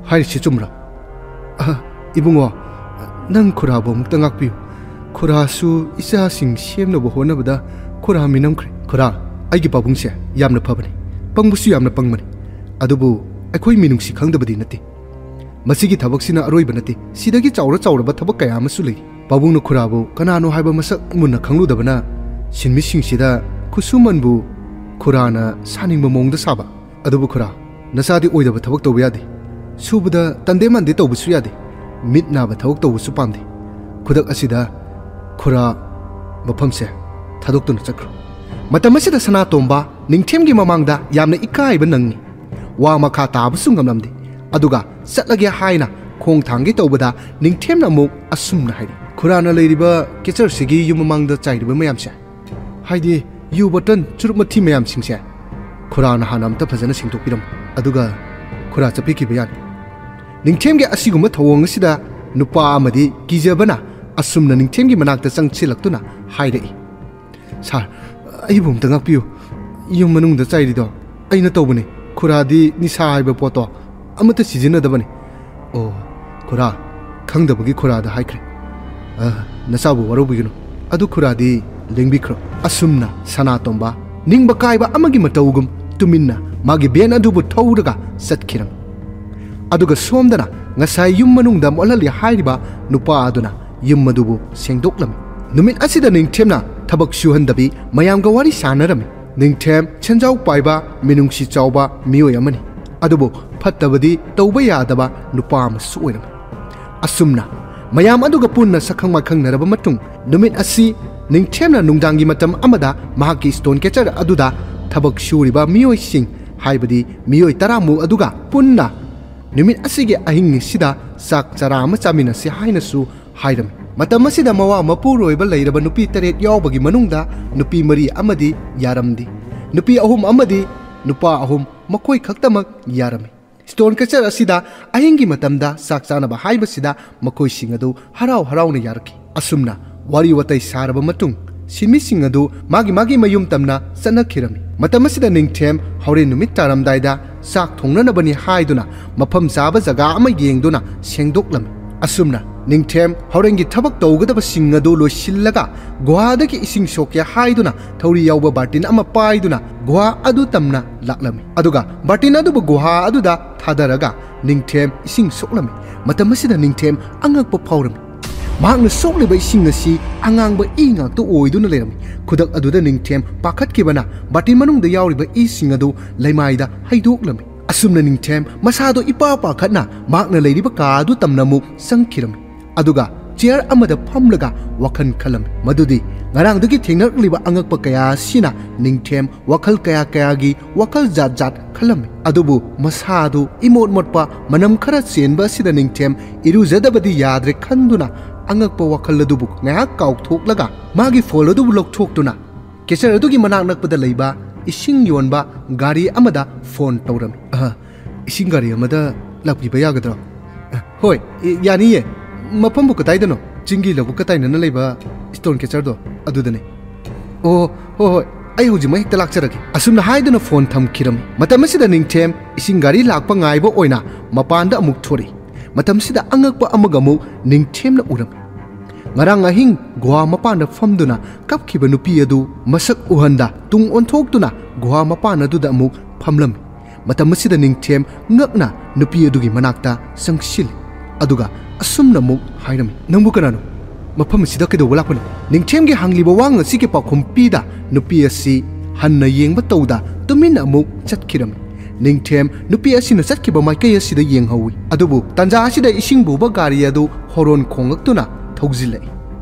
ꯍꯥꯏꯔꯤꯁꯤ ꯆꯨꯝꯕ꯭ꯔꯥ?" "ꯑ, ꯏꯕꯨꯡꯉꯣ, ꯅꯪ ꯈꯨꯔꯥꯕꯨ ꯑꯃꯨꯛꯇ ꯉꯥꯛꯄꯤꯌꯨ꯫ ꯈꯨꯔꯥꯁꯨ ꯏꯆꯥꯁꯤꯡ ꯁꯦꯝꯅꯕ ꯍꯣꯠꯅꯕꯗ ꯈꯨꯔꯥ ꯃꯤꯅꯝꯈ꯭ꯔꯦ꯫" "ꯈꯨꯔꯥ, ꯑꯩꯒꯤ ꯄꯥꯕꯨꯡꯁꯦ ꯌꯥꯝꯅ ꯐꯕꯅꯤ, ꯄꯪꯕꯁꯨ ꯌꯥꯝꯅ ꯄꯪꯕꯅꯤ꯫ ꯑꯗꯨꯕꯨ ꯑꯩꯈꯣꯏ ꯃꯤꯅꯨꯡꯁꯤ ꯈꯪꯗꯕꯗꯤ ꯅꯠꯇꯦ꯫ ꯃꯁꯤꯒꯤ ꯊꯕꯛꯁꯤꯅ ꯑꯔꯣꯏꯕ ꯅꯠꯇꯦ, ꯁꯤꯗꯒꯤ ꯆꯥꯎꯔ ꯆꯥꯎꯔꯕ ꯊꯕꯛ ꯀꯌꯥ ꯑꯃꯁꯨ ꯂꯩꯔꯤ꯫ ꯄꯥꯕꯨꯡꯅ ꯈꯨꯔꯥꯕꯨ ꯀꯅꯥꯅꯣ ꯍꯥꯏꯕ ꯃꯁꯛ ꯃꯨꯟꯅ ꯈꯪꯂꯨꯗꯕꯅ ꯁꯤꯟꯃꯤꯁꯤꯡꯁꯤꯗ ꯈꯨꯠꯁꯨꯃꯟꯕꯨ ꯈꯨꯔꯥꯅ ꯁꯥꯅꯤꯡꯕ ꯃꯑꯣꯡꯗ ꯁꯥꯕ꯫ ꯑꯗꯨꯕꯨ ꯈꯨꯔꯥ, ꯅꯆꯥꯗꯤ ꯑꯣꯏꯗꯕ ꯊꯕꯛ ꯇꯧꯕ ꯌꯥꯗꯦ, ꯁꯨꯕꯗ ꯇꯟꯗꯦ ꯃꯥꯟꯗꯦ ꯇꯧꯕꯁꯨ ꯌꯥꯗꯦ, ꯃꯤꯠ ꯅꯥꯕ ꯊꯕꯛ ꯇꯧꯕꯁꯨ ꯄꯥꯝꯗꯦ꯫ ꯈꯨꯗꯛ ꯑꯁꯤꯗ ꯈꯨꯔꯥ ꯃꯐꯝꯁꯦ ꯊꯥꯗꯣꯛꯇꯨꯅ ꯆꯠꯈ꯭ꯔꯣ꯫" ꯃꯇꯝ ꯑꯁꯤꯗ ꯁꯅꯥꯇꯣꯝꯕ ꯅꯤꯡꯊꯦꯝꯒꯤ ꯃꯃꯥꯡꯗ ꯌꯥꯝꯅ ꯏꯀꯥꯏꯕ ꯅꯪꯉꯤ꯫ ꯋꯥ ꯃꯈꯥ ꯇꯥꯕꯁꯨ ꯉꯝꯂꯝꯗꯦ꯫ ꯑꯗꯨꯒ ꯆꯠꯂꯒꯦ ꯍꯥꯏꯅ ꯈꯣꯡ ꯊꯥꯡꯒꯦ ꯇꯧꯕꯗ ꯅꯤꯡꯊꯦꯝꯅ ꯑꯃꯨꯛ ꯑꯁꯨꯝꯅ ꯍꯥꯏꯔꯤ, ꯈꯨꯔꯥꯅ ꯂꯩꯔꯤꯕ catcherꯁꯤꯒꯤ ꯌꯨꯝ ꯃꯃꯥꯡꯗ ꯆꯥꯏꯔꯤꯕ ꯃꯌꯥꯝꯁꯦ, ꯍꯥꯏꯗꯤ ꯌꯨ ꯕꯣꯇꯜ, ꯆꯨꯔꯨꯞ ꯃꯊꯤ ꯃꯌꯥꯝꯁꯤꯡꯁꯦ, ꯈꯨꯔꯥꯅ ꯍꯥꯟꯅ ꯑꯝꯇ ꯐꯖꯅ ꯁꯦꯡꯗꯣꯛꯄꯤꯔꯝꯃꯨ꯫ ꯑꯗꯨꯒ ꯈꯨꯔꯥ ꯆꯠꯄꯤꯈꯤꯕ ꯌꯥꯅꯤ꯫ ꯅꯤꯡꯊꯦꯝꯒꯤ ꯑꯁꯤꯒꯨꯝꯕ ꯊꯧꯑꯣꯡ ꯑꯁꯤꯗ ꯅꯨꯄꯥ ꯑꯃꯗꯤ ꯀꯤꯖꯕꯅ ꯑꯁꯨꯝꯅ ꯅꯤꯡꯊꯦꯝꯒꯤ ꯃꯅꯥꯛꯇ ꯆꯪꯁꯤꯜꯂꯛꯇꯨꯅ ꯍꯥꯏꯔꯛꯏ, "ꯁꯥꯔ, ꯑꯩꯕꯨ ꯑꯝꯇ ꯉꯥꯛꯄꯤꯌꯨ꯫ ꯌꯨꯝ ꯃꯅꯨꯡꯗ ꯆꯥꯏꯔꯤꯗꯣ ꯑꯩꯅ ꯇꯧꯕꯅꯤ꯫ ꯈꯨꯔꯥꯗꯤ ꯅꯤꯁꯥ ꯍꯥꯏꯕ ꯄꯣꯠꯇꯣ ꯑꯃꯠꯇ ꯁꯤꯖꯤꯟꯅꯗꯕꯅꯤ꯫" "ꯑꯣ, ꯈꯨꯔꯥ, ꯈꯪꯗꯕꯒꯤ ꯈꯨꯔꯥꯗ ꯍꯥꯏꯈ꯭ꯔꯦ꯫ ꯑ, ꯅꯆꯥꯕꯨ ꯋꯥꯔꯧꯕꯤꯒꯅꯨ꯫ ꯑꯗꯨ ꯈꯨꯔꯥꯗꯤ ꯂꯦꯡꯕꯤꯈ꯭ꯔꯣ꯫" ꯑꯁꯨꯝꯅ ꯁꯅꯥꯇꯣꯝꯕ ꯅꯤꯡꯕ ꯀꯥꯏꯕ ꯑꯃꯒꯤ ꯃꯇꯧꯒꯨꯝ ꯇꯨꯃꯤꯟꯅ ꯃꯥꯒꯤ ꯚꯦꯟ ꯑꯗꯨꯕꯨ ꯊꯧꯔꯒ ꯆꯠꯈꯤꯔꯝꯃꯤ꯫ ꯑꯗꯨꯒ ꯁꯣꯝꯗꯅ ꯉꯁꯥꯏ ꯌꯨꯝ ꯃꯅꯨꯡꯗ ꯃꯣꯠꯍꯜꯂꯤ ꯍꯥꯏꯔꯤꯕ ꯅꯨꯄꯥ ꯑꯗꯨꯅ ꯌꯨꯝ ꯑꯗꯨꯕꯨ ꯁꯦꯡꯗꯣꯛꯂꯝꯃꯤ꯫ ꯅꯨꯃꯤꯠ ꯑꯁꯤꯗ ꯅꯤꯡꯊꯦꯝꯅ ꯊꯕꯛ ꯁꯨꯍꯟꯗꯕꯤ ꯃꯌꯥꯝꯒ ꯋꯥꯔꯤ ꯁꯥꯟꯅꯔꯝꯃꯤ꯫ ꯅꯤꯡꯊꯦꯝ ꯁꯦꯟꯖꯥꯎ ꯄꯥꯏꯕ, ꯃꯤꯅꯨꯡꯁꯤ ꯆꯥꯎꯕ ꯃꯤꯑꯣꯏ ꯑꯃꯅꯤ꯫ ꯑꯗꯨꯕꯨ ꯐꯠꯇꯕꯗꯤ ꯇꯧꯕ ꯌꯥꯗꯕ ꯅꯨꯄꯥ ꯑꯃꯁꯨ ꯑꯣꯏꯔꯝꯃꯤ꯫ ꯑꯁꯨꯝꯅ ꯃꯌꯥꯝ ꯑꯗꯨꯒ ꯄꯨꯟꯅ ꯁꯛꯈꯪ ꯃꯥꯏꯈꯪꯅꯔꯕ ꯃꯇꯨꯡ, ꯅꯨꯃꯤꯠ ꯑꯁꯤ ꯅꯤꯡꯊꯦꯝꯅ ꯅꯨꯡꯗꯥꯡꯒꯤ ꯃꯇꯝ ꯑꯃꯗ ꯃꯍꯥꯛꯀꯤ stone catcher ꯑꯗꯨꯗ ꯊꯕꯛ ꯁꯨꯔꯤꯕ ꯃꯤꯑꯣꯏꯁꯤꯡ, ꯍꯥꯏꯕꯗꯤ ꯃꯤꯑꯣꯏ ꯇꯔꯥꯃꯨꯛ ꯑꯗꯨꯒ ꯄꯨꯟꯅ ꯅꯨꯃꯤꯠ ꯑꯁꯤꯒꯤ ꯑꯍꯤꯡ ꯑꯁꯤꯗ ꯆꯥꯛ ꯆꯔꯥ ꯑꯃ ꯆꯥꯃꯤꯟꯅꯁꯤ ꯍꯥꯏꯅꯁꯨ ꯍꯥꯏꯔꯝꯃꯤ꯫ ꯃꯇꯝ ꯑꯁꯤꯗ ꯃꯋꯥ ꯃꯄꯨꯔꯣꯏꯕ ꯂꯩꯔꯕ ꯅꯨꯄꯤ ꯇꯔꯦꯠ ꯌꯥꯎꯕꯒꯤ ꯃꯅꯨꯡꯗ ꯅꯨꯄꯤ ꯃꯔꯤ ꯑꯃꯗꯤ ꯌꯥꯔꯝꯗꯦ꯫ ꯅꯨꯄꯤ ꯑꯍꯨꯝ ꯑꯃꯗꯤ ꯅꯨꯄꯥ ꯑꯍꯨꯝ, ꯃꯈꯣꯏ ꯈꯛꯇꯃꯛ ꯌꯥꯔꯝꯃꯤ꯫ Stone catcher ꯑꯁꯤꯗ ꯑꯍꯤꯡꯒꯤ ꯃꯇꯝꯗ ꯆꯥꯛ ꯆꯥꯅꯕ ꯍꯥꯏꯕꯁꯤꯗ ꯃꯈꯣꯏꯁꯤꯡ ꯑꯗꯨ ꯍꯔꯥꯎ ꯍꯔꯥꯎꯅ ꯌꯥꯔꯛꯈꯤ꯫ ꯑꯁꯨꯝꯅ ꯋꯥꯔꯤ ꯋꯥꯇꯥꯏ ꯁꯥꯔꯕ ꯃꯇꯨꯡ, ꯁꯤꯟꯃꯤꯁꯤꯡ ꯑꯗꯨ ꯃꯥꯒꯤ ꯃꯥꯒꯤ ꯃꯌꯨꯝ ꯇꯝꯅ ꯆꯠꯅꯈꯤꯔꯝꯃꯤ꯫ ꯃꯇꯝ ꯑꯁꯤꯗ ꯅꯤꯡꯊꯦꯝ ꯍꯣꯔꯦꯟ ꯅꯨꯃꯤꯠ ꯇꯥꯔꯝꯗꯥꯏꯗ ꯆꯥꯛ ꯊꯣꯡꯅꯅꯕꯅꯤ ꯍꯥꯏꯗꯨꯅ ꯃꯐꯝ ꯆꯥꯕ ꯖꯒꯥ ꯑꯃ ꯌꯦꯡꯗꯨꯅ ꯁꯦꯡꯗꯣꯛꯂꯝꯃꯤ꯫ ꯑꯁꯨꯝꯅ ꯅꯤꯡꯊꯦꯝ ꯍꯣꯔꯦꯟꯒꯤ ꯊꯕꯛ ꯇꯧꯒꯗꯕꯁꯤꯡ ꯑꯗꯨ ꯂꯣꯏꯁꯤꯜꯂꯒ ꯒꯨꯍꯥꯗꯒꯤ ꯏꯁꯤꯡ ꯁꯣꯛꯀꯦ ꯍꯥꯏꯗꯨꯅ ꯊꯧꯔꯤ ꯌꯥꯎꯕ ꯕꯥꯔꯇꯤꯟ ꯑꯃ ꯄꯥꯏꯗꯨꯅ ꯒꯨꯍꯥ ꯑꯗꯨ ꯇꯝꯅ ꯂꯥꯛꯂꯝꯃꯤ꯫ ꯑꯗꯨꯒ ꯕꯥꯔꯇꯤꯟ ꯑꯗꯨꯕꯨ ꯒꯨꯍꯥ ꯑꯗꯨꯗ ꯊꯥꯗꯔꯒ ꯅꯤꯡꯊꯦꯝ ꯏꯁꯤꯡ ꯁꯣꯛꯂꯝꯃꯤ꯫ ꯃꯇꯝ ꯑꯁꯤꯗ ꯅꯤꯡꯊꯦꯝ ꯑꯉꯛꯄ ꯐꯥꯎꯔꯝꯃꯤ꯫ ꯃꯍꯥꯛꯅ ꯁꯣꯛꯂꯤꯕ ꯏꯁꯤꯡ ꯑꯁꯤ ꯑꯉꯥꯡꯕ ꯏ ꯉꯥꯛꯇ ꯑꯣꯏꯗꯨꯅ ꯂꯩꯔꯝꯃꯤ꯫ ꯈꯨꯗꯛ ꯑꯗꯨꯗ ꯅꯤꯡꯊꯦꯝ ꯄꯥꯈꯠꯈꯤꯕꯅ ꯕꯥꯔꯇꯤꯟ ꯃꯅꯨꯡꯗ ꯌꯥꯎꯔꯤꯕ ꯏꯁꯤꯡ ꯑꯗꯨ ꯂꯩꯃꯥꯏꯗ ꯍꯩꯗꯣꯛꯂꯝꯃꯤ꯫ ꯑꯁꯨꯝꯅ ꯅꯤꯡꯊꯦꯝ ꯃꯁꯥꯗꯣ ꯏꯄꯥ ꯄꯥꯈꯠꯅ ꯃꯍꯥꯛꯅ ꯂꯩꯔꯤꯕ ꯀꯥ ꯑꯗꯨ ꯇꯝꯅ ꯑꯃꯨꯛ ꯆꯪꯈꯤꯔꯝꯃꯤ꯫ ꯑꯗꯨꯒ ꯆꯤꯌꯔ ꯑꯃꯗ ꯐꯝꯂꯒ ꯋꯥꯈꯜ ꯈꯜꯂꯝꯃꯤ꯫ ꯃꯗꯨꯗꯤ ꯉꯔꯥꯡꯗꯒꯤ ꯊꯦꯡꯅꯔꯛꯂꯤꯕ ꯑꯉꯛꯄ ꯀꯌꯥ ꯑꯁꯤꯅ ꯅꯤꯡꯊꯦꯝ ꯋꯥꯈꯜ ꯀꯌꯥ ꯀꯌꯥꯒꯤ ꯋꯥꯈꯜ ꯖꯥꯠ ꯖꯥꯠ ꯈꯜꯂꯝꯃꯤ꯫ ꯑꯗꯨꯕꯨ ꯃꯁꯥꯗꯨ ꯏꯃꯣꯠ ꯃꯣꯠꯄ ꯃꯅꯝ ꯈꯔ ꯆꯦꯟꯕ ꯑꯁꯤꯗ ꯅꯤꯡꯊꯦꯝ ꯏꯔꯨꯖꯗꯕꯗꯤ ꯌꯥꯗ꯭ꯔꯦ ꯈꯟꯗꯨꯅ ꯑꯉꯛꯄ ꯋꯥꯈꯜ ꯑꯗꯨꯕꯨ ꯉꯥꯏꯍꯥꯛ ꯀꯥꯎꯊꯣꯛꯂꯒ ꯃꯥꯒꯤ ꯐꯣꯟ ꯑꯗꯨꯕꯨ ꯂꯧꯊꯣꯛꯇꯨꯅ ꯀꯦꯆꯔ ꯑꯗꯨꯒꯤ ꯃꯅꯥꯛ ꯅꯛꯄꯗ ꯂꯩꯕ ꯏꯁꯤꯡ ꯌꯣꯟꯕ ꯒꯥꯔꯤ ꯑꯃꯗ ꯐꯣꯟ ꯇꯧꯔꯝꯃꯤ꯫ "ꯑ, ꯏꯁꯤꯡ ꯒꯥꯔꯤ ꯑꯃꯗ ꯂꯥꯛꯄꯤꯕ ꯌꯥꯒꯗ꯭ꯔꯣ?" "ꯑ, ꯍꯣꯏ, ꯌꯥꯅꯤꯌꯦ꯫ ꯃꯐꯝꯕꯨ ꯀꯗꯥꯏꯗꯅꯣ?" "ꯆꯤꯡꯒꯤ ꯂꯧꯕꯨꯛꯀ ꯇꯥꯏꯅꯅ ꯂꯩꯕ ꯁ꯭ꯇꯣꯟ ꯀꯦꯆꯔꯗꯣ ꯑꯗꯨꯗꯅꯦ꯫" "ꯑꯣ, ꯍꯣꯏ, ꯍꯣꯏ, ꯑꯩ ꯍꯧꯖꯤꯛꯃꯛ ꯍꯦꯛꯇ ꯂꯥꯛꯆꯔꯒꯦ꯫" ꯑꯁꯨꯝꯅ ꯍꯥꯏꯗꯨꯅ ꯐꯣꯟ ꯊꯝꯈꯤꯔꯝꯃꯤ꯫ ꯃꯇꯝ ꯑꯁꯤꯗ ꯅꯤꯡꯊꯦꯝ ꯏꯁꯤꯡ ꯒꯥꯔꯤ ꯂꯥꯛꯄ ꯉꯥꯏꯕ ꯑꯣꯏꯅ ꯃꯄꯥꯟꯗ ꯑꯃꯨꯛ ꯊꯣꯔꯛꯏ꯫ ꯃꯇꯝꯁꯤꯗ ꯑꯉꯛꯄ ꯑꯃꯒ ꯑꯃꯨꯛ ꯅꯤꯡꯊꯦꯝꯅ ꯎꯔꯝꯃꯤ꯫ ꯉꯔꯥꯡ ꯑꯍꯤꯡ ꯒꯨꯍꯥ ꯃꯄꯥꯟꯗ ꯐꯝꯗꯨꯅ ꯀꯞꯈꯤꯕ ꯅꯨꯄꯤ ꯑꯗꯨ ꯃꯁꯛ ꯎꯍꯟꯗ ꯇꯨꯡ ꯑꯣꯟꯊꯣꯛꯇꯨꯅ ꯒꯨꯍꯥ ꯃꯄꯥꯟ ꯑꯗꯨꯗ ꯑꯃꯨꯛ ꯐꯝꯂꯝꯃꯤ꯫ ꯃꯇꯝ ꯑꯁꯤꯗ ꯅꯤꯡꯊꯦꯝ ꯉꯛꯅ ꯅꯨꯄꯤ ꯑꯗꯨꯒꯤ ꯃꯅꯥꯛꯇ ꯆꯪꯁꯤꯜꯂꯤ꯫ ꯑꯗꯨꯒ ꯑꯁꯨꯝꯅ ꯑꯃꯨꯛ ꯍꯥꯏꯔꯝꯃꯤ, "ꯅꯪꯕꯨ ꯀꯅꯥꯅꯣ? ꯃꯐꯝ ꯑꯁꯤꯗ ꯀꯩꯗꯧꯕ ꯂꯥꯛꯄꯅꯣ?" ꯅꯤꯡꯊꯦꯝꯒꯤ ꯍꯪꯂꯤꯕ ꯋꯥꯍꯪ ꯑꯁꯤꯒꯤ ꯄꯥꯎꯈꯨꯝ ꯄꯤꯗ ꯅꯨꯄꯤ ꯑꯁꯤ ꯍꯟꯅ ꯌꯦꯡꯕ ꯇꯧꯗ ꯇꯨꯃꯤꯟꯅ ꯑꯃꯨꯛ ꯆꯠꯈꯤꯔꯝꯃꯤ꯫ ꯅꯤꯡꯊꯦꯝ ꯅꯨꯄꯤ ꯑꯁꯤꯅ ꯆꯠꯈꯤꯕ ꯃꯥꯏꯀꯩ ꯑꯁꯤꯗ ꯌꯦꯡꯍꯧꯏ꯫ ꯑꯗꯨꯕꯨ ꯇꯥꯟꯖꯥ ꯑꯁꯤꯗ ꯏꯁꯤꯡ ꯄꯨꯕ ꯒꯥꯔꯤ ꯑꯗꯨ ꯍꯣꯔꯣꯟ ꯈꯣꯡꯂꯛꯇꯨꯅ ꯊꯧꯖꯤꯜꯂꯛꯏ꯫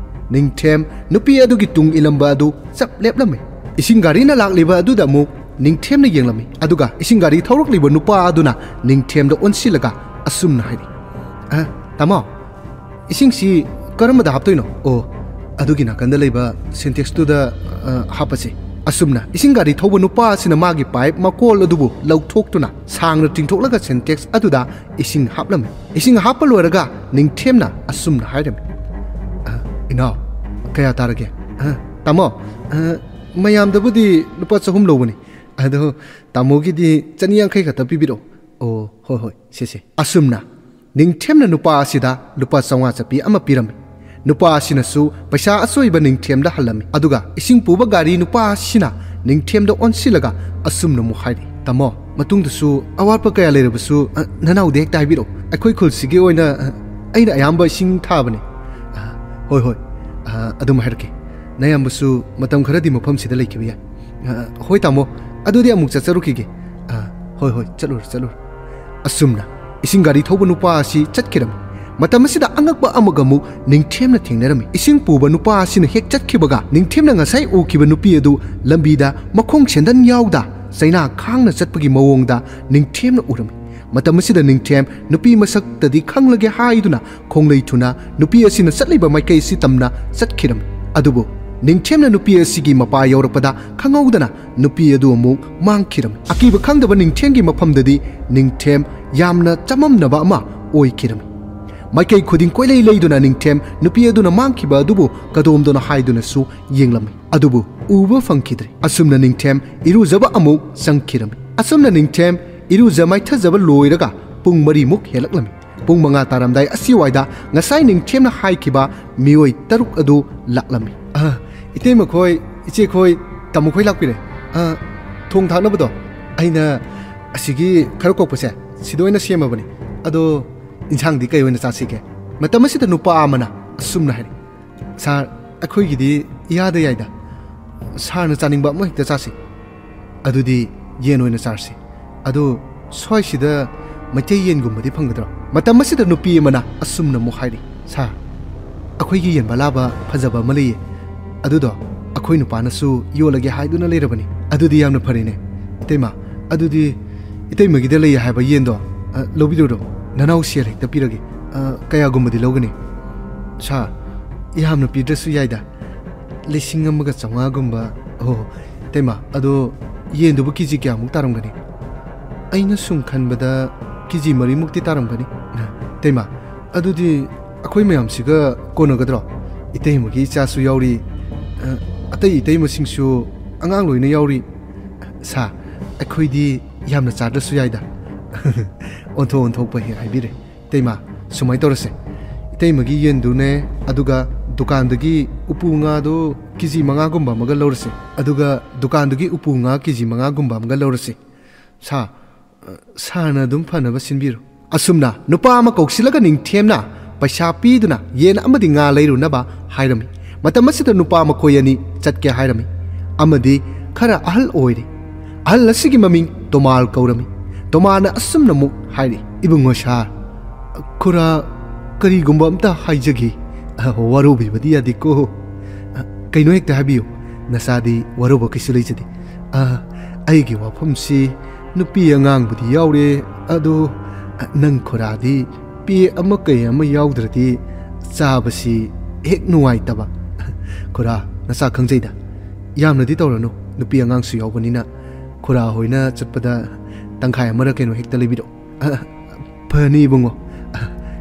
ꯅꯤꯡꯊꯦꯝ ꯅꯨꯄꯤ ꯑꯗꯨꯒꯤ ꯇꯨꯡ ꯏꯜꯂꯝꯕ ꯑꯗꯨ ꯆꯞ ꯂꯦꯞꯂꯝꯃꯤ꯫ ꯏꯁꯤꯡ ꯒꯥꯔꯤꯅ ꯂꯥꯛꯂꯤꯕ ꯑꯗꯨꯗ ꯑꯃꯨꯛ ꯅꯤꯡꯊꯦꯝꯅ ꯌꯦꯡꯂꯝꯃꯤ꯫ ꯑꯗꯨꯒ ꯏꯁꯤꯡ ꯒꯥꯔꯤ ꯊꯧꯔꯛꯂꯤꯕ ꯅꯨꯄꯥ ꯑꯗꯨꯅ ꯅꯤꯡꯊꯦꯝꯗ ꯑꯣꯟꯁꯤꯜꯂꯒ ꯑꯁꯨꯝꯅ ꯍꯥꯏꯔꯤ, "ꯑ, ꯇꯥꯃꯣ, ꯏꯁꯤꯡꯁꯤ ꯀꯔꯝꯕꯗ ꯍꯥꯞꯇꯣꯏꯅꯣ?" "ꯑꯣ, ꯑꯗꯨꯒꯤ ꯅꯥꯀꯟꯗ ꯂꯩꯕ ꯁꯤꯟꯇꯦꯛꯁꯇꯨꯗ, ꯑ, ꯍꯥꯞꯄꯁꯤ꯫" ꯑꯁꯨꯝꯅ ꯏꯁꯤꯡ ꯒꯥꯔꯤ ꯊꯧꯕ ꯅꯨꯄꯥ ꯑꯁꯤꯅ ꯃꯥꯒꯤ ꯄꯥꯏꯞ ꯃꯀꯣꯜ ꯑꯗꯨꯕꯨ ꯂꯧꯊꯣꯛꯇꯨꯅ ꯁꯥꯡꯅ ꯆꯤꯡꯊꯣꯛꯂꯒ ꯁꯤꯟꯇꯦꯛꯁ ꯑꯗꯨꯗ ꯏꯁꯤꯡ ꯍꯥꯞꯂꯝꯃꯤ꯫ ꯏꯁꯤꯡ ꯍꯥꯞꯄ ꯂꯣꯏꯔꯒ ꯅꯤꯡꯊꯦꯝꯅ ꯑꯁꯨꯝꯅ ꯍꯥꯏꯔꯝꯃꯤ, "ꯑ, ꯏꯅꯥꯎ, ꯀꯌꯥ ꯇꯥꯔꯒꯦ?" "ꯑ, ꯇꯥꯃꯣ, ꯑ, ꯃꯌꯥꯝꯗꯕꯨꯗꯤ ꯂꯨꯄꯥ ꯆꯍꯨꯝ ꯂꯧꯕꯅꯤ꯫ ꯑꯗꯣ ꯇꯥꯃꯣꯒꯤꯗꯤ ꯆꯅꯤ ꯌꯥꯡꯈꯩ ꯈꯛꯇ ꯄꯤꯕꯤꯔꯛꯑꯣ꯫" "ꯑꯣ, ꯍꯣꯏ, ꯍꯣꯏ, ꯁꯦ, ꯁꯦ꯫" ꯑꯁꯨꯝꯅ ꯅꯤꯡꯊꯦꯝꯅ ꯅꯨꯄꯥ ꯑꯁꯤꯗ ꯂꯨꯄꯥ ꯆꯥꯝꯃꯉꯥ ꯆꯠꯄꯤ ꯑꯃ ꯄꯤꯔꯝꯃꯤ꯫ ꯅꯨꯄꯥ ꯑꯁꯤꯅꯁꯨ ꯄꯩꯁꯥ ꯑꯆꯣꯏꯕ ꯅꯤꯡꯊꯦꯝꯗ ꯍꯜꯂꯝꯃꯤ꯫ ꯑꯗꯨꯒ ꯏꯁꯤꯡ ꯄꯨꯕ ꯒꯥꯔꯤ ꯅꯨꯄꯥ ꯑꯁꯤꯅ ꯅꯤꯡꯊꯦꯝꯗ ꯑꯣꯟꯁꯤꯜꯂꯒ ꯑꯁꯨꯝꯅ ꯑꯃꯨꯛ ꯍꯥꯏꯔꯤ, "ꯇꯥꯃꯣ, ꯃꯇꯨꯡꯗꯁꯨ ꯑꯋꯥꯠꯄ ꯀꯌꯥ ꯂꯩꯔꯕꯁꯨ, ꯑ, ꯅꯅꯥꯎꯗ ꯍꯦꯛꯇ ꯍꯥꯏꯕꯤꯔꯛꯑꯣ꯫ ꯑꯩꯈꯣꯏ ꯈꯨꯜꯁꯤꯒꯤ ꯑꯣꯏꯅ, ꯑ, ꯑꯩꯅ ꯑꯌꯥꯝꯕ ꯏꯁꯤꯡ ꯊꯥꯕꯅꯤ꯫" "ꯑ, ꯍꯣꯏ, ꯍꯣꯏ, ꯑ, ꯑꯗꯨꯝ ꯍꯥꯏꯔꯛꯀꯦ꯫ ꯅꯌꯥꯝꯕꯁꯨ ꯃꯇꯝ ꯈꯔꯗꯤ ꯃꯐꯝꯁꯤꯗ ꯂꯩꯈꯤꯕ ꯌꯥꯏ꯫" "ꯑ, ꯍꯣꯏ ꯇꯥꯃꯣ, ꯑꯗꯨꯗꯤ ꯑꯃꯨꯛ ꯆꯠꯆꯔꯨꯈꯤꯒꯦ꯫" "ꯑ, ꯍꯣꯏ, ꯍꯣꯏ, ꯆꯠꯂꯨꯔꯣ, ꯆꯠꯂꯨꯔꯣ꯫" ꯑꯁꯨꯝꯅ ꯏꯁꯤꯡ ꯒꯥꯔꯤ ꯊꯧꯕ ꯅꯨꯄꯥ ꯑꯁꯤ ꯆꯠꯈꯤꯔꯝꯃꯤ꯫ ꯃꯇꯝ ꯑꯁꯤꯗ ꯑꯉꯛꯄ ꯑꯃꯒ ꯑꯃꯨꯛ ꯅꯤꯡꯊꯦꯝꯅ ꯊꯦꯡꯅꯔꯝꯃꯤ꯫ ꯏꯁꯤꯡ ꯄꯨꯕ ꯅꯨꯄꯥ ꯑꯁꯤꯅ ꯍꯦꯛ ꯆꯠꯈꯤꯕꯒ ꯅꯤꯡꯊꯦꯝꯅ ꯉꯁꯥꯏ ꯎꯈꯤꯕ ꯅꯨꯄꯤ ꯑꯗꯨ ꯂꯝꯕꯤꯗ ꯃꯈꯣꯡ ꯁꯦꯟꯗꯟ ꯌꯥꯎꯗ ꯆꯩꯅꯥ ꯈꯥꯡꯅ ꯆꯠꯄꯒꯤ ꯃꯑꯣꯡꯗ ꯅꯤꯡꯊꯦꯝꯅ ꯎꯔꯝꯃꯤ꯫ ꯃꯇꯝ ꯑꯁꯤꯗ ꯅꯤꯡꯊꯦꯝ ꯅꯨꯄꯤ ꯃꯁꯛꯇꯗꯤ ꯈꯪꯂꯒꯦ ꯍꯥꯏꯗꯨꯅ ꯈꯣꯡꯂꯩ ꯊꯨꯅ ꯅꯨꯄꯤ ꯑꯁꯤꯅ ꯆꯠꯂꯤꯕ ꯃꯥꯏꯀꯩ ꯑꯁꯤ ꯇꯝꯅ ꯆꯠꯈꯤꯔꯝꯃꯤ꯫ ꯑꯗꯨꯕꯨ ꯅꯤꯡꯊꯦꯝꯅ ꯅꯨꯄꯤ ꯑꯁꯤꯒꯤ ꯃꯄꯥ ꯌꯧꯔꯛꯄꯗ ꯈꯪꯍꯧꯗꯅ ꯅꯨꯄꯤ ꯑꯗꯨ ꯑꯃꯨꯛ ꯃꯥꯡꯈꯤꯔꯝꯃꯤ꯫ ꯑꯀꯤꯕ ꯈꯪꯗꯕ ꯅꯤꯡꯊꯦꯝꯒꯤ ꯃꯐꯝꯗꯗꯤ ꯅꯤꯡꯊꯦꯝ ꯌꯥꯝꯅ ꯆꯃꯝꯅꯕ ꯑꯃ ꯑꯣꯏꯈꯤꯔꯝꯃꯤ꯫ ꯃꯥꯏꯀꯩ ꯈꯨꯗꯤꯡ ꯀꯣꯏꯂꯩ ꯂꯩꯗꯨꯅ ꯅꯤꯡꯊꯦꯝ ꯅꯨꯄꯤ ꯑꯗꯨꯅ ꯃꯥꯡꯈꯤꯕ ꯑꯗꯨꯕꯨ ꯀꯗꯣꯝꯗꯅꯣ ꯍꯥꯏꯗꯨꯅꯁꯨ ꯌꯦꯡꯂꯝꯃꯤ꯫ ꯑꯗꯨꯕꯨ ꯎꯕ ꯐꯪꯈꯤꯗ꯭ꯔꯦ꯫ ꯑꯁꯨꯝꯅ ꯅꯤꯡꯊꯦꯝ ꯏꯔꯨꯖꯕ ꯑꯃꯨꯛ ꯆꯪꯈꯤꯔꯝꯃꯤ꯫ ꯑꯁꯨꯝꯅ ꯅꯤꯡꯊꯦꯝ ꯏꯔꯨꯖ ꯃꯥꯏꯊꯖꯕ ꯂꯣꯏꯔꯒ ꯄꯨꯡ ꯃꯔꯤꯃꯨꯛ ꯍꯦꯜꯂꯛꯂꯝꯃꯤ꯫ ꯄꯨꯡ ꯃꯉꯥ ꯇꯥꯔꯝꯗꯥꯏ ꯑꯁꯤꯋꯥꯏꯗ ꯉꯁꯥꯏ ꯅꯤꯡꯊꯦꯝꯅ ꯍꯥꯏꯈꯤꯕ ꯃꯤꯑꯣꯏ ꯇꯔꯨꯛ ꯑꯗꯨ ꯂꯥꯛꯂꯝꯃꯤ꯫ "ꯑ, ꯏꯇꯩꯃꯈꯣꯏ, ꯏꯆꯦꯈꯣꯏ, ꯇꯥꯃꯣꯈꯣꯏ ꯂꯥꯛꯄꯤꯔꯦ꯫ ꯑ, ꯊꯣꯡ ꯊꯥꯛꯅꯕꯗꯣ ꯑꯩꯅ ꯑꯁꯤꯒꯤ ꯈꯔ ꯀꯣꯛꯄꯁꯦ ꯁꯤꯗ ꯑꯣꯏꯅ ꯁꯦꯝꯃꯕꯅꯤ꯫ ꯑꯗꯣ ꯏꯟꯁꯥꯡꯗꯤ ꯀꯩ ꯑꯣꯏꯅ ꯆꯥꯁꯤꯒꯦ?" ꯃꯇꯝ ꯑꯁꯤꯗ ꯅꯨꯄꯥ ꯑꯃꯅ ꯑꯁꯨꯝꯅ ꯍꯥꯏꯔꯛꯏ, "ꯁꯥꯔ, ꯑꯩꯈꯣꯏꯒꯤꯗꯤ ꯏꯌꯥꯗ ꯌꯥꯏꯗ꯫ ꯁꯥꯔꯅ ꯆꯥꯅꯤꯡꯕ ꯑꯃ ꯍꯦꯛꯇ ꯆꯥꯁꯤ꯫ ꯑꯗꯨꯗꯤ ꯌꯦꯟ ꯑꯣꯏꯅ ꯆꯥꯔꯁꯤ꯫ ꯑꯗꯨ ꯁ꯭ꯋꯥꯏꯁꯤꯗ ꯃꯩꯇꯩ ꯌꯦꯟꯒꯨꯝꯕꯗꯤ ꯐꯪꯒꯗ꯭ꯔꯣ?" ꯃꯇꯝ ꯑꯁꯤꯗ ꯅꯨꯄꯤ ꯑꯃꯅ ꯑꯁꯨꯝꯅ ꯑꯃꯨꯛ ꯍꯥꯏꯔꯤ, "ꯁꯥꯔ, ꯑꯩꯈꯣꯏꯒꯤ ꯌꯦꯟ ꯕꯂꯥꯕ ꯐꯖꯕ ꯑꯃ ꯂꯩꯌꯦ꯫ ꯑꯗꯨꯗꯣ ꯑꯩꯈꯣꯏ ꯅꯨꯄꯥꯅꯁꯨ ꯌꯣꯜꯂꯒꯦ ꯍꯥꯏꯗꯨꯅ ꯂꯩꯔꯕꯅꯤ꯫ ꯑꯗꯨꯗꯤ ꯌꯥꯝꯅ ꯐꯔꯦꯅꯦ꯫ ꯏꯇꯩꯃ, ꯑꯗꯨꯗꯤ ꯏꯇꯩꯃꯒꯤꯗ ꯂꯩꯌꯦ ꯍꯥꯏꯕ ꯌꯦꯟꯗꯣ, ꯑ, ꯂꯧꯕꯤꯔꯨꯔꯣ꯫ ꯅꯅꯥꯎ ꯁꯦꯜ ꯍꯦꯛꯇ ꯄꯤꯔꯒꯦ꯫ ꯑ, ꯀꯌꯥꯒꯨꯝꯕꯗꯤ ꯂꯧꯒꯅꯤ?" "ꯁꯥꯔ, ꯌꯥꯝꯅ ꯄꯤꯗ꯭ꯔꯁꯨ ꯌꯥꯏꯗ꯫ ꯂꯤꯁꯤꯡ ꯑꯃꯒ ꯆꯥꯝꯃꯉꯥꯒꯨꯝꯕ꯫ ꯑꯣ, ꯏꯇꯩꯃ, ꯑꯗꯣ ꯌꯦꯟꯗꯨꯕꯨ ꯀꯦ ꯖꯤ ꯀꯌꯥꯃꯨꯛ ꯇꯥꯔꯝꯒꯅꯤ?" "ꯑꯩꯅ ꯁꯨꯝ ꯈꯟꯕꯗ ꯀꯦ ꯖꯤ ꯃꯔꯤꯃꯨꯛꯇꯤ ꯇꯥꯔꯝꯒꯅꯤ꯫" "ꯏꯇꯩꯃ, ꯑꯗꯨꯗꯤ ꯑꯩꯈꯣꯏ ꯃꯌꯥꯝꯁꯤꯒ ꯀꯣꯟꯅꯒꯗ꯭ꯔꯣ? ꯏꯇꯩꯃꯒꯤ ꯏꯆꯥꯁꯨ ꯌꯥꯎꯔꯤ, ꯑ, ꯑꯇꯩ ꯏꯇꯩꯃꯁꯤꯡꯁꯨ ꯑꯉꯥꯡ ꯂꯣꯏꯅ ꯌꯥꯎꯔꯤ꯫" "ꯁꯥꯔ, ꯑꯩꯈꯣꯏꯗꯤ ꯌꯥꯝꯅ ꯆꯥꯗ꯭ꯔꯁꯨ ꯌꯥꯏꯗ꯫" ꯑꯣꯟꯊꯣꯛ ꯑꯣꯟꯊꯣꯛꯄ ꯍꯦꯛ ꯍꯥꯏꯕꯤꯔꯦ꯫ "ꯏꯇꯩꯃ, ꯁꯨꯃꯥꯏꯅ ꯇꯧꯔꯁꯦ꯫ ꯏꯇꯩꯃꯒꯤ ꯌꯦꯟꯗꯨꯅꯦ, ꯑꯗꯨꯒ ꯗꯨꯀꯥꯟꯗꯒꯤ ꯎꯄꯨ ꯉꯥꯗꯨ ꯀꯦ ꯖꯤ ꯃꯉꯥꯒꯨꯝꯕ ꯑꯃꯒ ꯂꯧꯔꯁꯦ꯫ ꯑꯗꯨꯒ ꯗꯨꯀꯥꯟꯗꯒꯤ ꯎꯄꯨ ꯉꯥ ꯀꯦ ꯖꯤ ꯃꯉꯥꯒꯨꯝꯕ ꯑꯃꯒ ꯂꯧꯔꯁꯦ꯫ ꯁꯥꯔ, ꯑ, ꯁꯥꯔꯅ ꯑꯗꯨꯝ ꯐꯅꯕ ꯁꯤꯟꯕꯤꯔꯣ꯫" ꯑꯁꯨꯝꯅ ꯅꯨꯄꯥ ꯑꯃ ꯀꯧꯁꯤꯜꯂꯒ ꯅꯤꯡꯊꯦꯝꯅ ꯄꯩꯁꯥ ꯄꯤꯗꯨꯅ ꯌꯦꯟ ꯑꯃꯗꯤ ꯉꯥ ꯂꯩꯔꯨꯅꯕ ꯍꯥꯏꯔꯝꯃꯤ꯫ ꯃꯇꯝ ꯑꯁꯤꯗ ꯅꯨꯄꯥ ꯃꯈꯣꯏ ꯑꯅꯤ ꯆꯠꯀꯦ ꯍꯥꯏꯔꯝꯃꯤ꯫ ꯑꯃꯗꯤ ꯈꯔ ꯑꯍꯜ ꯑꯣꯏꯔꯦ꯫ ꯑꯍꯜ ꯑꯁꯤꯒꯤ ꯃꯃꯤꯡ ꯇꯣꯃꯥꯜ ꯀꯧꯔꯝꯃꯤ꯫ ꯇꯣꯃꯥꯜꯅ ꯑꯁꯨꯝꯅ ꯑꯃꯨꯛ ꯍꯥꯏꯔꯤ, "ꯏꯕꯨꯡꯉꯣ ꯁꯥꯔ, ꯈꯨꯔꯥ, ꯀꯔꯤꯒꯨꯝꯕ ꯑꯝꯇ ꯍꯥꯏꯖꯒꯦ꯫" "ꯑ, ꯋꯥꯔꯧꯕꯤꯕꯗꯤ ꯌꯥꯗꯦꯀꯣ꯫" "ꯑ, ꯀꯩꯅꯣ ꯍꯦꯛꯇ ꯍꯥꯏꯕꯤꯌꯨ, ꯅꯆꯥꯗꯤ ꯋꯥꯔꯧꯕ ꯀꯩꯁꯨ ꯂꯩꯖꯗꯦ꯫" "ꯑ, ꯑꯩꯒꯤ ꯋꯥꯐꯝꯁꯤ ꯅꯨꯄꯤ ꯑꯉꯥꯡꯕꯨꯗꯤ ꯌꯥꯎꯔꯦ, ꯑꯗꯣ ꯅꯪ ꯈꯨꯔꯥꯗꯤ ꯄꯦ ꯑꯃ ꯀꯩ ꯑꯃ ꯌꯥꯎꯗ꯭ꯔꯗꯤ ꯆꯥꯕꯁꯤ ꯍꯦꯛ ꯅꯨꯡꯉꯥꯏꯇꯕ꯫ ꯈꯨꯔꯥ, ꯅꯆꯥ ꯈꯪꯖꯩꯗ, ꯌꯥꯝꯅꯗꯤ ꯇꯧꯔꯅꯨ, ꯅꯨꯄꯤ ꯑꯉꯥꯡꯁꯨ ꯌꯥꯎꯕꯅꯤꯅ꯫ ꯈꯨꯔꯥ ꯍꯣꯏꯅ ꯆꯠꯄꯗ ꯇꯪꯈꯥꯏ ꯑꯃꯔ ꯀꯩꯅꯣ ꯍꯦꯛꯇ ꯂꯩꯕꯤꯔꯛꯑꯣ꯫ ꯑ, ꯐꯅꯤ ꯏꯕꯨꯡꯉꯣ, ꯑ,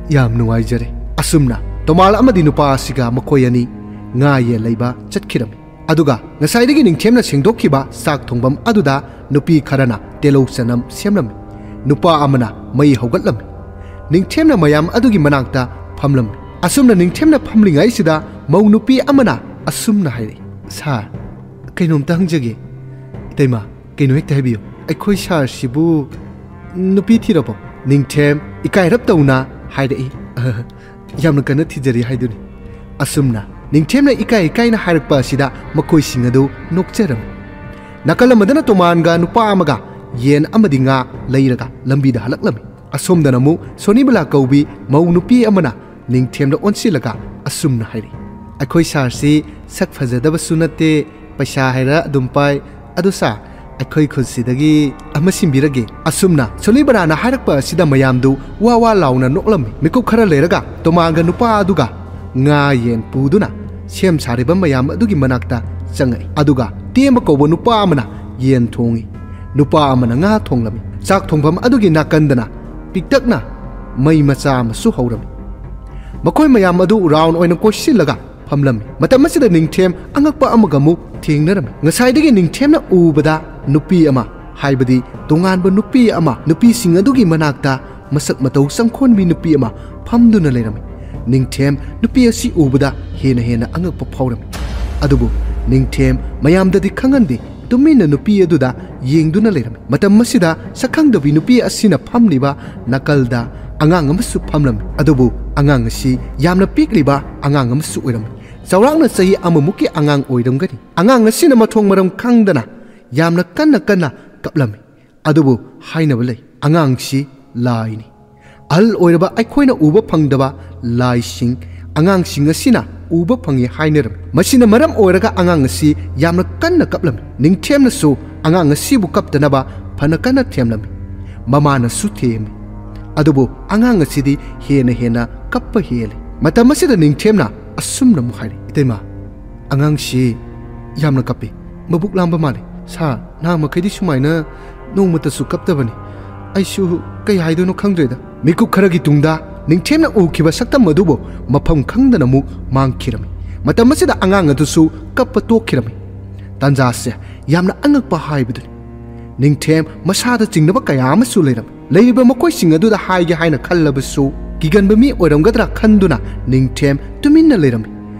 ꯌꯥꯝ ꯅꯨꯡꯉꯥꯏꯖꯔꯦ꯫ ꯑꯁꯨꯝꯅ ꯇꯣꯃꯥꯜ ꯑꯃꯗꯤ ꯅꯨꯄꯥ ꯑꯁꯤꯒ ꯃꯈꯣꯏ ꯑꯅꯤ ꯉꯥ ꯌꯦꯟ ꯂꯩꯕ ꯆꯠꯈꯤꯔꯝꯃꯤ꯫ ꯑꯗꯨꯒ ꯉꯁꯥꯏꯗꯒꯤ ꯅꯤꯡꯊꯦꯝꯅ ꯁꯦꯡꯗꯣꯛꯈꯤꯕ ꯆꯥꯛ ꯊꯣꯡꯐꯝ ꯑꯗꯨꯗ ꯅꯨꯄꯤ ꯈꯔꯅ ꯇꯤꯜꯍꯧ ꯆꯅꯝ ꯁꯦꯝꯂꯝꯃꯤ꯫ ꯅꯨꯄꯥ ꯑꯃꯅ ꯃꯩ ꯍꯧꯒꯠꯂꯝꯃꯤ꯫ ꯅꯤꯡꯊꯦꯝꯅ ꯃꯌꯥꯝ ꯑꯗꯨꯒꯤ ꯃꯅꯥꯛꯇ ꯐꯝꯂꯝꯃꯤ꯫ ꯑꯁꯨꯝꯅ ꯅꯤꯡꯊꯦꯝꯅ ꯐꯝꯂꯤꯉꯩꯁꯤꯗ ꯃꯧ ꯅꯨꯄꯤ ꯑꯃꯅ ꯑꯁꯨꯝꯅ ꯍꯥꯏꯔꯛꯏ, "ꯁꯥꯔ, ꯀꯩꯅꯣꯝꯇ ꯍꯪꯖꯒꯦ꯫" "ꯏꯇꯩꯃ, ꯀꯩꯅꯣ ꯍꯦꯛꯇ ꯍꯥꯏꯕꯤꯌꯨ꯫" "ꯑꯩꯈꯣꯏ ꯁꯥꯔꯁꯤꯕꯨ ꯅꯨꯄꯤ ꯊꯤꯔꯕꯣ?" ꯅꯤꯡꯊꯦꯝ ꯏꯀꯥꯏꯔꯞ ꯇꯧꯅ ꯍꯥꯏꯔꯛꯏ꯫ "ꯌꯥꯝꯅ ꯀꯟꯅ ꯊꯤꯖꯔꯤ ꯍꯥꯏꯗꯨꯅꯤ꯫" ꯑꯁꯨꯝꯅ ꯅꯤꯡꯊꯦꯝꯅ ꯏꯀꯥꯏ ꯏꯀꯥꯏꯅ ꯍꯥꯏꯔꯛꯄ ꯑꯁꯤꯗ ꯃꯈꯣꯏꯁꯤꯡ ꯑꯗꯨ ꯅꯣꯛꯆꯔꯝꯃꯤ꯫ ꯅꯥꯀꯜ ꯑꯃꯗꯅ ꯇꯣꯃꯥꯟꯒ ꯅꯨꯄꯥ ꯑꯃꯒ ꯌꯦꯟ ꯑꯃꯗꯤ ꯉꯥ ꯂꯩꯔꯒ ꯂꯝꯕꯤꯗ ꯍꯜꯂꯛꯂꯝꯃꯤ꯫ ꯑꯁꯣꯝꯗꯅ ꯑꯃꯨꯛ ꯁꯣꯅꯤꯕꯂꯥ ꯀꯧꯕꯤ ꯃꯧ ꯅꯨꯄꯤ ꯑꯃꯅ ꯅꯤꯡꯊꯦꯝꯗ ꯑꯣꯟꯁꯤꯜꯂꯒ ꯑꯁꯨꯝꯅ ꯍꯥꯏꯔꯤ, "ꯑꯩꯈꯣꯏ ꯁꯥꯔꯁꯤ ꯁꯛ ꯐꯖꯗꯕꯁꯨ ꯅꯠꯇꯦ, ꯄꯩꯁꯥ ꯍꯥꯏꯔ ꯑꯗꯨꯝ ꯄꯥꯏ꯫ ꯑꯗꯨ ꯁꯥꯔ, ꯑꯩꯈꯣꯏ ꯈꯨꯜꯁꯤꯗꯒꯤ ꯑꯃ ꯁꯤꯟꯕꯤꯔꯒꯦ꯫" ꯑꯁꯨꯝꯅ ꯁꯣꯅꯤꯕꯂꯥꯅ ꯍꯥꯏꯔꯛꯄ ꯑꯁꯤꯗ ꯃꯌꯥꯝꯗꯨ ꯋꯥ ꯋꯥ ꯂꯥꯎꯅ ꯅꯣꯛꯂꯝꯃꯤ꯫ ꯃꯤꯀꯨꯞ ꯈꯔ ꯂꯩꯔꯒ ꯇꯣꯃꯥꯟꯒ ꯅꯨꯄꯥ ꯑꯗꯨꯒ ꯉꯥ ꯌꯦꯟ ꯄꯨꯗꯨꯅ ꯁꯦꯝ ꯁꯥꯔꯤꯕ ꯃꯌꯥꯝ ꯑꯗꯨꯒꯤ ꯃꯅꯥꯛꯇ ꯆꯪꯉꯛꯏ꯫ ꯑꯗꯨꯒ ꯇꯦꯝꯕ ꯀꯧꯕ ꯅꯨꯄꯥ ꯑꯃꯅ ꯌꯦꯟ ꯊꯣꯡꯉꯤ, ꯅꯨꯄꯥ ꯑꯃꯅ ꯉꯥ ꯊꯣꯡꯂꯝꯃꯤ꯫ ꯆꯥꯛ ꯊꯣꯡꯐꯝ ꯑꯗꯨꯒꯤ ꯅꯥꯀꯟꯗꯅ ꯄꯤꯛꯇꯛꯅ ꯃꯩ ꯃꯆꯥ ꯑꯃꯁꯨ ꯍꯧꯔꯝꯃꯤ꯫ ꯃꯈꯣꯏ ꯃꯌꯥꯝ ꯑꯗꯨ ꯔꯥꯎꯟ ꯑꯣꯏꯅ ꯀꯣꯏꯁꯤꯜꯂꯒ ꯐꯝꯂꯝꯃꯤ꯫ ꯃꯇꯝ ꯑꯁꯤꯗ ꯅꯤꯡꯊꯦꯝ ꯑꯉꯛꯄ ꯑꯃꯒ ꯑꯃꯨꯛ ꯊꯦꯡꯅꯔꯝꯃꯤ꯫ ꯉꯁꯥꯏꯗꯒꯤ ꯅꯤꯡꯊꯦꯝꯅ ꯎꯕꯗ ꯅꯨꯄꯤ ꯑꯃ, ꯍꯥꯏꯕꯗꯤ ꯇꯣꯉꯥꯟꯕ ꯅꯨꯄꯤ ꯑꯃ, ꯅꯨꯄꯤꯁꯤꯡ ꯑꯗꯨꯒꯤ ꯃꯅꯥꯛꯇ ꯃꯁꯛ ꯃꯇꯧ ꯆꯪꯈꯣꯟꯕꯤ ꯅꯨꯄꯤ ꯑꯃ ꯐꯝꯗꯨꯅ ꯂꯩꯔꯝꯃꯤ꯫ ꯅꯤꯡꯊꯦꯝ ꯅꯨꯄꯤ ꯑꯁꯤ ꯎꯕꯗ ꯍꯦꯟꯅ ꯍꯦꯟꯅ ꯑꯉꯛꯄ ꯐꯥꯎꯔꯝꯃꯤ꯫ ꯑꯗꯨꯕꯨ ꯅꯤꯡꯊꯦꯝ ꯃꯌꯥꯝꯗꯗꯤ ꯈꯪꯍꯟꯗꯦ, ꯇꯨꯃꯤꯟꯅ ꯅꯨꯄꯤ ꯑꯗꯨꯗ ꯌꯦꯡꯗꯨꯅ ꯂꯩꯔꯝꯃꯤ꯫ ꯃꯇꯝ ꯑꯁꯤꯗ ꯁꯛꯈꯪꯗꯕꯤ ꯅꯨꯄꯤ ꯑꯁꯤꯅ ꯐꯝꯂꯤꯕ ꯅꯥꯀꯜꯗ ꯑꯉꯥꯡ ꯑꯃꯁꯨ ꯐꯝꯂꯝꯃꯤ꯫ ꯑꯗꯨꯕꯨ ꯑꯉꯥꯡ ꯑꯁꯤ ꯌꯥꯝꯅ ꯄꯤꯛꯂꯤꯕ ꯑꯉꯥꯡ ꯑꯃꯁꯨ ꯑꯣꯏꯔꯝꯃꯤ꯫ ꯆꯥꯎꯔꯥꯛꯅ ꯆꯍꯤ ꯑꯃꯃꯨꯛꯀꯤ ꯑꯉꯥꯡ ꯑꯣꯏꯔꯝꯒꯅꯤ꯫ ꯑꯉꯥꯡ ꯑꯁꯤꯅ ꯃꯊꯣꯡ ꯃꯔꯝ ꯈꯪꯗꯅ ꯌꯥꯝꯅ ꯀꯟꯅ ꯀꯟꯅ ꯀꯞꯂꯝꯃꯤ꯫ ꯑꯗꯨꯕꯨ ꯍꯥꯏꯅꯕ ꯂꯩ, ꯑꯉꯥꯡꯁꯤ ꯂꯥꯏꯅꯤ꯫ ꯑꯍꯜ ꯑꯣꯏꯔꯕ ꯑꯩꯈꯣꯏꯅ ꯎꯕ ꯐꯪꯗꯕ ꯂꯥꯏꯁꯤꯡ ꯑꯉꯥꯡꯁꯤꯡ ꯑꯁꯤꯅ ꯎꯕ ꯐꯪꯏ ꯍꯥꯏꯅꯔꯝꯃꯤ꯫ ꯃꯁꯤꯅ ꯃꯔꯝ ꯑꯣꯏꯔꯒ ꯑꯉꯥꯡ ꯑꯁꯤ ꯌꯥꯝꯅ ꯀꯟꯅ ꯀꯞꯂꯝꯃꯤ꯫ ꯅꯤꯡꯊꯦꯝꯅꯁꯨ ꯑꯉꯥꯡ ꯑꯁꯤꯕꯨ ꯀꯞꯇꯅꯕ ꯐꯅ ꯀꯟꯅ ꯊꯦꯝꯂꯝꯃꯤ꯫ ꯃꯃꯥꯅꯁꯨ ꯊꯦꯝꯃꯤ꯫ ꯑꯗꯨꯕꯨ ꯑꯉꯥꯡ ꯑꯁꯤꯗꯤ ꯍꯦꯟꯅ ꯍꯦꯟꯅ ꯀꯞꯄ ꯍꯦꯜꯂꯤ꯫ ꯃꯇꯝ ꯑꯁꯤꯗ ꯅꯤꯡꯊꯦꯝꯅ ꯑꯁꯨꯝꯅ ꯑꯃꯨꯛ ꯍꯥꯏꯔꯤ, "ꯏꯇꯩꯃ, ꯑꯉꯥꯡꯁꯤ ꯌꯥꯝꯅ ꯀꯞꯄꯤ꯫ ꯃꯕꯨꯛ ꯂꯥꯝꯕ ꯃꯥꯜꯂꯤ꯫ ꯁꯥꯔ, ꯅꯍꯥꯟ ꯃꯈꯩꯗꯤ ꯁꯨꯃꯥꯏꯅ ꯅꯣꯡꯃꯇꯁꯨ ꯀꯞꯇꯕꯅꯤ꯫ ꯑꯩꯁꯨ ꯀꯩ ꯍꯥꯏꯗꯣꯏꯅꯣ ꯈꯪꯗ꯭ꯔꯦꯗ꯫" ꯃꯤꯀꯨꯞ ꯈꯔꯒꯤ ꯇꯨꯡꯗ ꯅꯤꯡꯊꯦꯝꯅ ꯎꯈꯤꯕ ꯁꯛꯇꯝ ꯑꯗꯨꯕꯨ ꯃꯐꯝ ꯈꯪꯗꯅ ꯑꯃꯨꯛ ꯃꯥꯡꯈꯤꯔꯝꯃꯤ꯫ ꯃꯇꯝ ꯑꯁꯤꯗ ꯑꯉꯥꯡ ꯑꯗꯨꯁꯨ ꯀꯞꯄ ꯇꯣꯛꯈꯤꯔꯝꯃꯤ꯫ ꯇꯥꯟꯖꯥꯁꯦ ꯌꯥꯝꯅ ꯑꯉꯛꯄ ꯍꯥꯏꯕꯗꯨꯅꯤ꯫ ꯅꯤꯡꯊꯦꯝ ꯃꯁꯥꯗ ꯆꯤꯡꯅꯕ ꯀꯌꯥ ꯑꯃꯁꯨ ꯂꯩꯔꯝꯃꯤ꯫ ꯂꯩꯔꯤꯕ ꯃꯈꯣꯏꯁꯤꯡ ꯑꯗꯨꯗ ꯍꯥꯏꯒꯦ ꯍꯥꯏꯅ ꯈꯜꯂꯕꯁꯨ ꯀꯤꯒꯟꯕ ꯃꯤ ꯑꯣꯏꯔꯝꯒꯗ꯭ꯔꯥ ꯈꯟꯗꯨꯅ ꯅꯤꯡꯊꯦꯝ ꯇꯨꯃꯤꯟꯅ ꯂꯩꯔꯝꯃꯤ꯫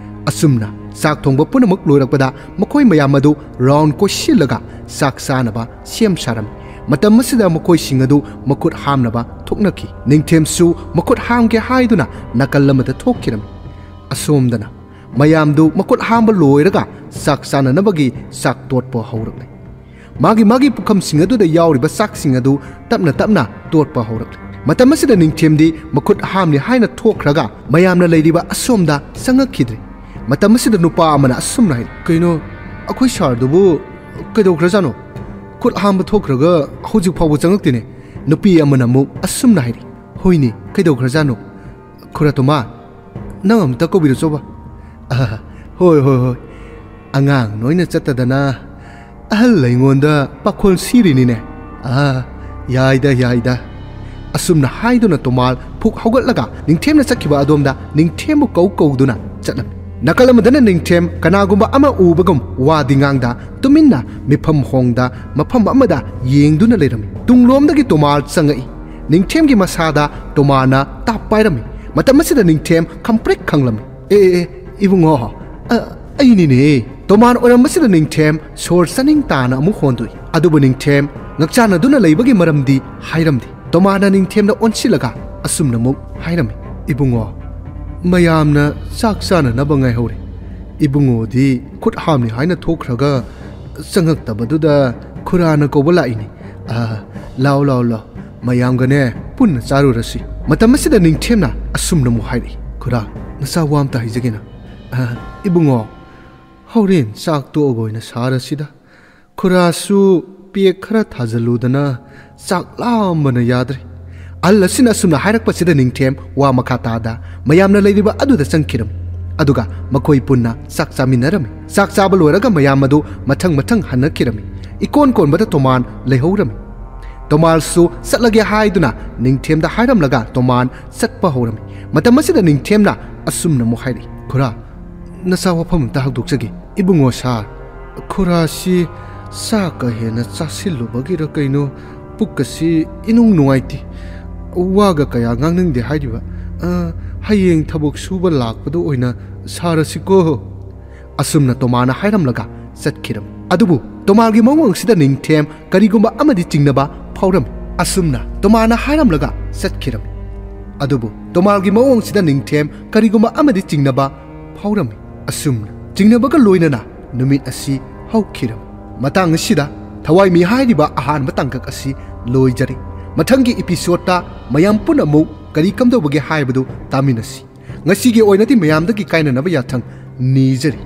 ꯑꯁꯨꯝꯅ ꯆꯥꯛ ꯊꯣꯡꯕ ꯄꯨꯝꯅꯃꯛ ꯂꯣꯏꯔꯛꯄꯗ ꯃꯈꯣꯏ ꯃꯌꯥꯝ ꯑꯗꯨ ꯔꯥꯎꯟ ꯀꯣꯏꯁꯤꯜꯂꯒ ꯆꯥꯛ ꯆꯥꯅꯕ ꯁꯦꯝ ꯁꯥꯔꯝꯃꯤ꯫ ꯃꯇꯝ ꯑꯁꯤꯗ ꯃꯈꯣꯏꯁꯤꯡ ꯑꯗꯨ ꯃꯈꯨꯠ ꯍꯥꯝꯅꯕ ꯊꯣꯛꯅꯈꯤ꯫ ꯅꯤꯡꯊꯦꯝꯁꯨ ꯃꯈꯨꯠ ꯍꯥꯝꯒꯦ ꯍꯥꯏꯗꯨꯅ ꯅꯥꯀꯜ ꯑꯃꯗ ꯊꯣꯛꯈꯤꯔꯝꯃꯤ꯫ ꯑꯁꯣꯝꯗꯅ ꯃꯌꯥꯝꯗꯨ ꯃꯈꯨꯠ ꯍꯥꯝꯕ ꯂꯣꯏꯔꯒ ꯆꯥꯛ ꯆꯥꯅꯅꯕꯒꯤ ꯆꯥꯛ ꯇꯣꯠꯄ ꯍꯧꯔꯛꯂꯦ꯫ ꯃꯥꯒꯤ ꯃꯥꯒꯤ ꯄꯨꯈꯝꯁꯤꯡ ꯑꯗꯨꯗ ꯌꯥꯎꯔꯤꯕ ꯆꯥꯛꯁꯤꯡ ꯑꯗꯨ ꯇꯞꯅ ꯇꯞꯅ ꯇꯣꯠꯄ ꯍꯧꯔꯛꯂꯦ꯫ ꯃꯇꯝ ꯑꯁꯤꯗ ꯅꯤꯡꯊꯦꯝꯗꯤ ꯃꯈꯨꯠ ꯍꯥꯝꯂꯤ ꯍꯥꯏꯅ ꯊꯣꯛꯈ꯭ꯔꯒ ꯃꯌꯥꯝꯅ ꯂꯩꯔꯤꯕ ꯑꯁꯣꯝꯗ ꯆꯪꯉꯛꯈꯤꯗ꯭ꯔꯦ꯫ ꯃꯇꯝ ꯑꯁꯤꯗ ꯅꯨꯄꯥ ꯑꯃꯅ ꯑꯁꯨꯝꯅ ꯍꯥꯏꯔꯤ, "ꯀꯩꯅꯣ, ꯑꯩꯈꯣꯏ ꯁꯥꯔꯗꯨꯕꯨ ꯀꯩꯗꯧꯈ꯭ꯔꯖꯥꯠꯅꯣ? ꯈꯨꯠ ꯍꯥꯝꯕ ꯊꯣꯛꯈ꯭ꯔꯒ ꯍꯧꯖꯤꯛ ꯐꯥꯎꯕ ꯆꯪꯉꯛꯇꯦꯅꯦ?" ꯅꯨꯄꯤ ꯑꯃꯅ ꯑꯃꯨꯛ ꯑꯁꯨꯝꯅ ꯍꯥꯏꯔꯤ, "ꯍꯣꯏꯅꯦ, ꯀꯩꯗꯧꯈ꯭ꯔꯖꯥꯠꯅꯣ? ꯈꯨꯔꯥ ꯇꯣꯃꯥ, ꯅꯪ ꯑꯝꯇ ꯀꯧꯕꯤꯔꯨꯆꯣꯕ꯫" "ꯑꯍ, ꯍꯣꯏ, ꯍꯣꯏ, ꯍꯣꯏ꯫ ꯑꯉꯥꯡ ꯅꯣꯏꯅ ꯆꯠꯇꯗꯅ ꯑꯍꯜ ꯑꯩꯉꯣꯟꯗ ꯄꯥꯈꯣꯜ ꯁꯤꯔꯤꯅꯤꯅꯦ꯫ ꯑꯥ, ꯌꯥꯏꯗ, ꯌꯥꯏꯗ꯫" ꯑꯁꯨꯝꯅ ꯍꯥꯏꯗꯨꯅ ꯇꯣꯃꯥꯜ ꯐꯨꯛ ꯍꯧꯒꯠꯂꯒ ꯅꯤꯡꯊꯦꯝꯅ ꯆꯠꯈꯤꯕ ꯑꯗꯣꯝꯗ ꯅꯤꯡꯊꯦꯝꯕꯨ ꯀꯧ ꯀꯧꯗꯨꯅ ꯆꯠꯂꯝꯃꯤ꯫ ꯅꯥꯀꯜ ꯑꯃꯗꯅ ꯅꯤꯡꯊꯦꯝ ꯀꯅꯥꯒꯨꯝꯕ ꯑꯃ ꯎꯕꯒꯨꯝ ꯋꯥꯗꯤ ꯉꯥꯡꯗ ꯇꯨꯃꯤꯟꯅ ꯃꯤꯐꯝ ꯍꯣꯡꯗ ꯃꯐꯝ ꯑꯃꯗ ꯌꯦꯡꯗꯨꯅ ꯂꯩꯔꯝꯃꯤ꯫ ꯇꯨꯡꯂꯣꯝꯗꯒꯤ ꯇꯣꯃꯥꯜ ꯆꯪꯉꯛꯏ꯫ ꯅꯤꯡꯊꯦꯝꯒꯤ ꯃꯁꯥꯗ ꯇꯣꯃꯥꯜꯅ ꯇꯥꯞ ꯄꯥꯏꯔꯝꯃꯤ꯫ ꯃꯇꯝ ꯑꯁꯤꯗ ꯅꯤꯡꯊꯦꯝ ꯈꯝꯄ꯭ꯔꯤꯛ ꯈꯪꯂꯝꯃꯤ꯫ "ꯑꯦ, ꯑꯦ, ꯑꯦ, ꯏꯕꯨꯡꯉꯣ, ꯑ, ꯑꯩꯅꯤꯅꯦ꯫" ꯇꯣꯃꯥꯟ ꯑꯣꯏꯔꯝꯕꯁꯤꯗ ꯅꯤꯡꯊꯦꯝ ꯁꯣꯔ ꯆꯥꯅꯤꯡ ꯇꯥꯅ ꯑꯃꯨꯛ ꯍꯣꯟꯗꯣꯛꯏ꯫ ꯑꯗꯨꯕꯨ ꯅꯤꯡꯊꯦꯝ ꯉꯛꯆꯥꯟꯅꯗꯨꯅ ꯂꯩꯕꯒꯤ ꯃꯔꯝꯗꯤ ꯍꯥꯏꯔꯝꯗꯦ꯫ ꯇꯣꯃꯥꯟꯅ ꯅꯤꯡꯊꯦꯝꯗ ꯑꯣꯟꯁꯤꯜꯂꯒ ꯑꯁꯨꯝꯅ ꯑꯃꯨꯛ ꯍꯥꯏꯔꯝꯃꯤ, "ꯏꯕꯨꯡꯉꯣ, ꯃꯌꯥꯝꯅ ꯆꯥꯛ ꯆꯥꯅꯅꯕ ꯉꯥꯏꯍꯧꯔꯦ꯫ ꯏꯕꯨꯡꯉꯣꯗꯤ ꯈꯨꯠ ꯍꯥꯝꯂꯤ ꯍꯥꯏꯅ ꯊꯣꯛꯈ꯭ꯔꯒ ꯆꯪꯉꯛꯇꯕꯗꯨꯗ ꯈꯨꯔꯥꯅ ꯀꯧꯕ ꯂꯥꯛꯏꯅꯤ꯫ ꯑ, ꯂꯥꯎ, ꯂꯥꯎ, ꯂꯥꯎ, ꯃꯌꯥꯝꯒꯅꯦ ꯄꯨꯟꯅ ꯆꯥꯔꯨꯔꯁꯤ꯫" ꯃꯇꯝ ꯑꯁꯤꯗ ꯅꯤꯡꯊꯦꯝꯅ ꯑꯁꯨꯝꯅ ꯑꯃꯨꯛ ꯍꯥꯏꯔꯛꯏ, "ꯈꯨꯔꯥ, ꯅꯆꯥ ꯋꯥ ꯑꯝꯇ ꯍꯥꯏꯖꯒꯦꯅ꯫ ꯑ, ꯏꯕꯨꯡꯉꯣ, ꯍꯣꯔꯦꯟ ꯆꯥꯛ ꯇꯣꯛꯑꯒ ꯑꯣꯏꯅ ꯁꯥꯔꯁꯤꯗ꯫ ꯈꯨꯔꯥꯁꯨ ꯄꯦꯛ ꯈꯔ ꯊꯥꯖꯤꯜꯂꯨꯗꯅ ꯆꯥꯛ ꯂꯥꯝꯕꯅ ꯌꯥꯗ꯭ꯔꯦ꯫ ꯑꯍꯜ ꯑꯁꯤꯅ ꯑꯁꯨꯝꯅ ꯍꯥꯏꯔꯛꯄꯁꯤꯗ ꯅꯤꯡꯊꯦꯝ ꯋꯥ ꯃꯈꯥ ꯇꯥꯗ ꯃꯌꯥꯝꯅ ꯂꯩꯔꯤꯕ ꯑꯗꯨꯗ ꯆꯪꯈꯤꯔꯝꯃꯤ꯫ ꯑꯗꯨꯒ ꯃꯈꯣꯏ ꯄꯨꯟꯅ ꯆꯥꯛ ꯆꯥꯃꯤꯟꯅꯔꯝꯃꯤ꯫ ꯆꯥꯛ ꯆꯥꯕ ꯂꯣꯏꯔꯒ ꯃꯌꯥꯝ ꯑꯗꯨ ꯃꯊꯪ ꯃꯊꯪ ꯍꯟꯅꯈꯤꯔꯝꯃꯤ꯫ ꯏꯀꯣꯟ ꯀꯣꯟꯕꯗ ꯇꯣꯃꯥꯟ ꯂꯩꯍꯧꯔꯝꯃꯤ꯫ ꯇꯣꯃꯥꯟꯁꯨ ꯆꯠꯂꯒꯦ ꯍꯥꯏꯗꯨꯅ ꯅꯤꯡꯊꯦꯝꯗ ꯍꯥꯏꯔꯝꯂꯒ ꯇꯣꯃꯥꯟ ꯆꯠꯄ ꯍꯧꯔꯝꯃꯤ꯫ ꯃꯇꯝ ꯑꯁꯤꯗ ꯅꯤꯡꯊꯦꯝꯅ ꯑꯁꯨꯝꯅ ꯑꯃꯨꯛ ꯍꯥꯏꯔꯛꯏ, "ꯈꯨꯔꯥ, ꯅꯆꯥ ꯋꯥꯐꯝ ꯑꯝꯇ ꯍꯧꯗꯣꯛꯆꯒꯦ꯫ ꯏꯕꯨꯡꯉꯣ ꯁꯥꯔ, ꯈꯨꯔꯥꯁꯤ ꯆꯥꯛꯀ ꯍꯦꯟꯅ ꯆꯥꯁꯤꯜꯂꯨꯕꯒꯤꯔ ꯀꯩꯅꯣ ꯄꯨꯛꯀꯁꯤ ꯏꯅꯨꯡ ꯅꯨꯡꯉꯥꯏꯇꯦ꯫ ꯋꯥꯒ ꯀꯌꯥ ꯉꯥꯡꯅꯤꯡꯗꯦ ꯍꯥꯏꯔꯤꯕ꯫ ꯑ, ꯍꯌꯦꯡ ꯊꯕꯛ ꯁꯨꯕ ꯂꯥꯛꯄꯗ ꯑꯣꯏꯅ ꯁꯥꯔꯁꯤꯀꯣ"꯫ ꯑꯁꯨꯝꯅ ꯇꯣꯃꯥꯅ ꯍꯥꯏꯔꯝꯂꯒ ꯆꯠꯈꯤꯔꯝꯃꯤ꯫ ꯑꯗꯨꯕꯨ ꯇꯣꯃꯥꯒꯤ ꯃꯑꯣꯡꯁꯤꯗ ꯅꯤꯡꯊꯦꯝ ꯀꯔꯤꯒꯨꯝꯕ ꯑꯃꯗꯤ ꯆꯤꯡꯅꯕ ꯐꯥꯎꯔꯝꯃꯤ꯫ ꯑꯁꯨꯝꯅ ꯇꯣꯃꯥꯅ ꯍꯥꯏꯔꯝꯂꯒ ꯆꯠꯈꯤꯔꯝꯃꯤ꯫ ꯑꯗꯨꯕꯨ ꯇꯣꯃꯥꯒꯤ ꯃꯑꯣꯡꯁꯤꯗ ꯅꯤꯡꯊꯦꯝ ꯀꯔꯤꯒꯨꯝꯕ ꯑꯃꯗꯤ ꯆꯤꯡꯅꯕ ꯐꯥꯎꯔꯝꯃꯤ꯫ ꯑꯁꯨꯝꯅ ꯆꯤꯡꯅꯕꯒ ꯂꯣꯏꯅꯅ ꯅꯨꯃꯤꯠ ꯑꯁꯤ ꯍꯧꯈꯤꯔꯝꯃꯤ꯫ ꯃꯇꯥꯡ ꯑꯁꯤꯗ ꯊꯋꯥꯏ ꯃꯤ ꯍꯥꯏꯔꯤꯕ ꯑꯍꯥꯟꯕ ꯇꯥꯡꯀꯛ ꯑꯁꯤ ꯂꯣꯏꯖꯔꯦ꯫ ꯃꯊꯪꯒꯤ ꯏꯄꯤꯁꯣꯗꯇ ꯃꯌꯥꯝ ꯄꯨꯟꯅ ꯑꯃꯨꯛ ꯀꯔꯤ ꯀꯝꯗꯧꯕꯒꯦ ꯍꯥꯏꯕꯗꯨ ꯇꯥꯃꯤꯟꯅꯁꯤ꯫ ꯉꯁꯤꯒꯤ ꯑꯣꯏꯅꯗꯤ ꯃꯌꯥꯝꯗꯒꯤ ꯀꯥꯏꯅꯅꯕ ꯌꯥꯊꯪ ꯅꯤꯖꯔꯤ꯫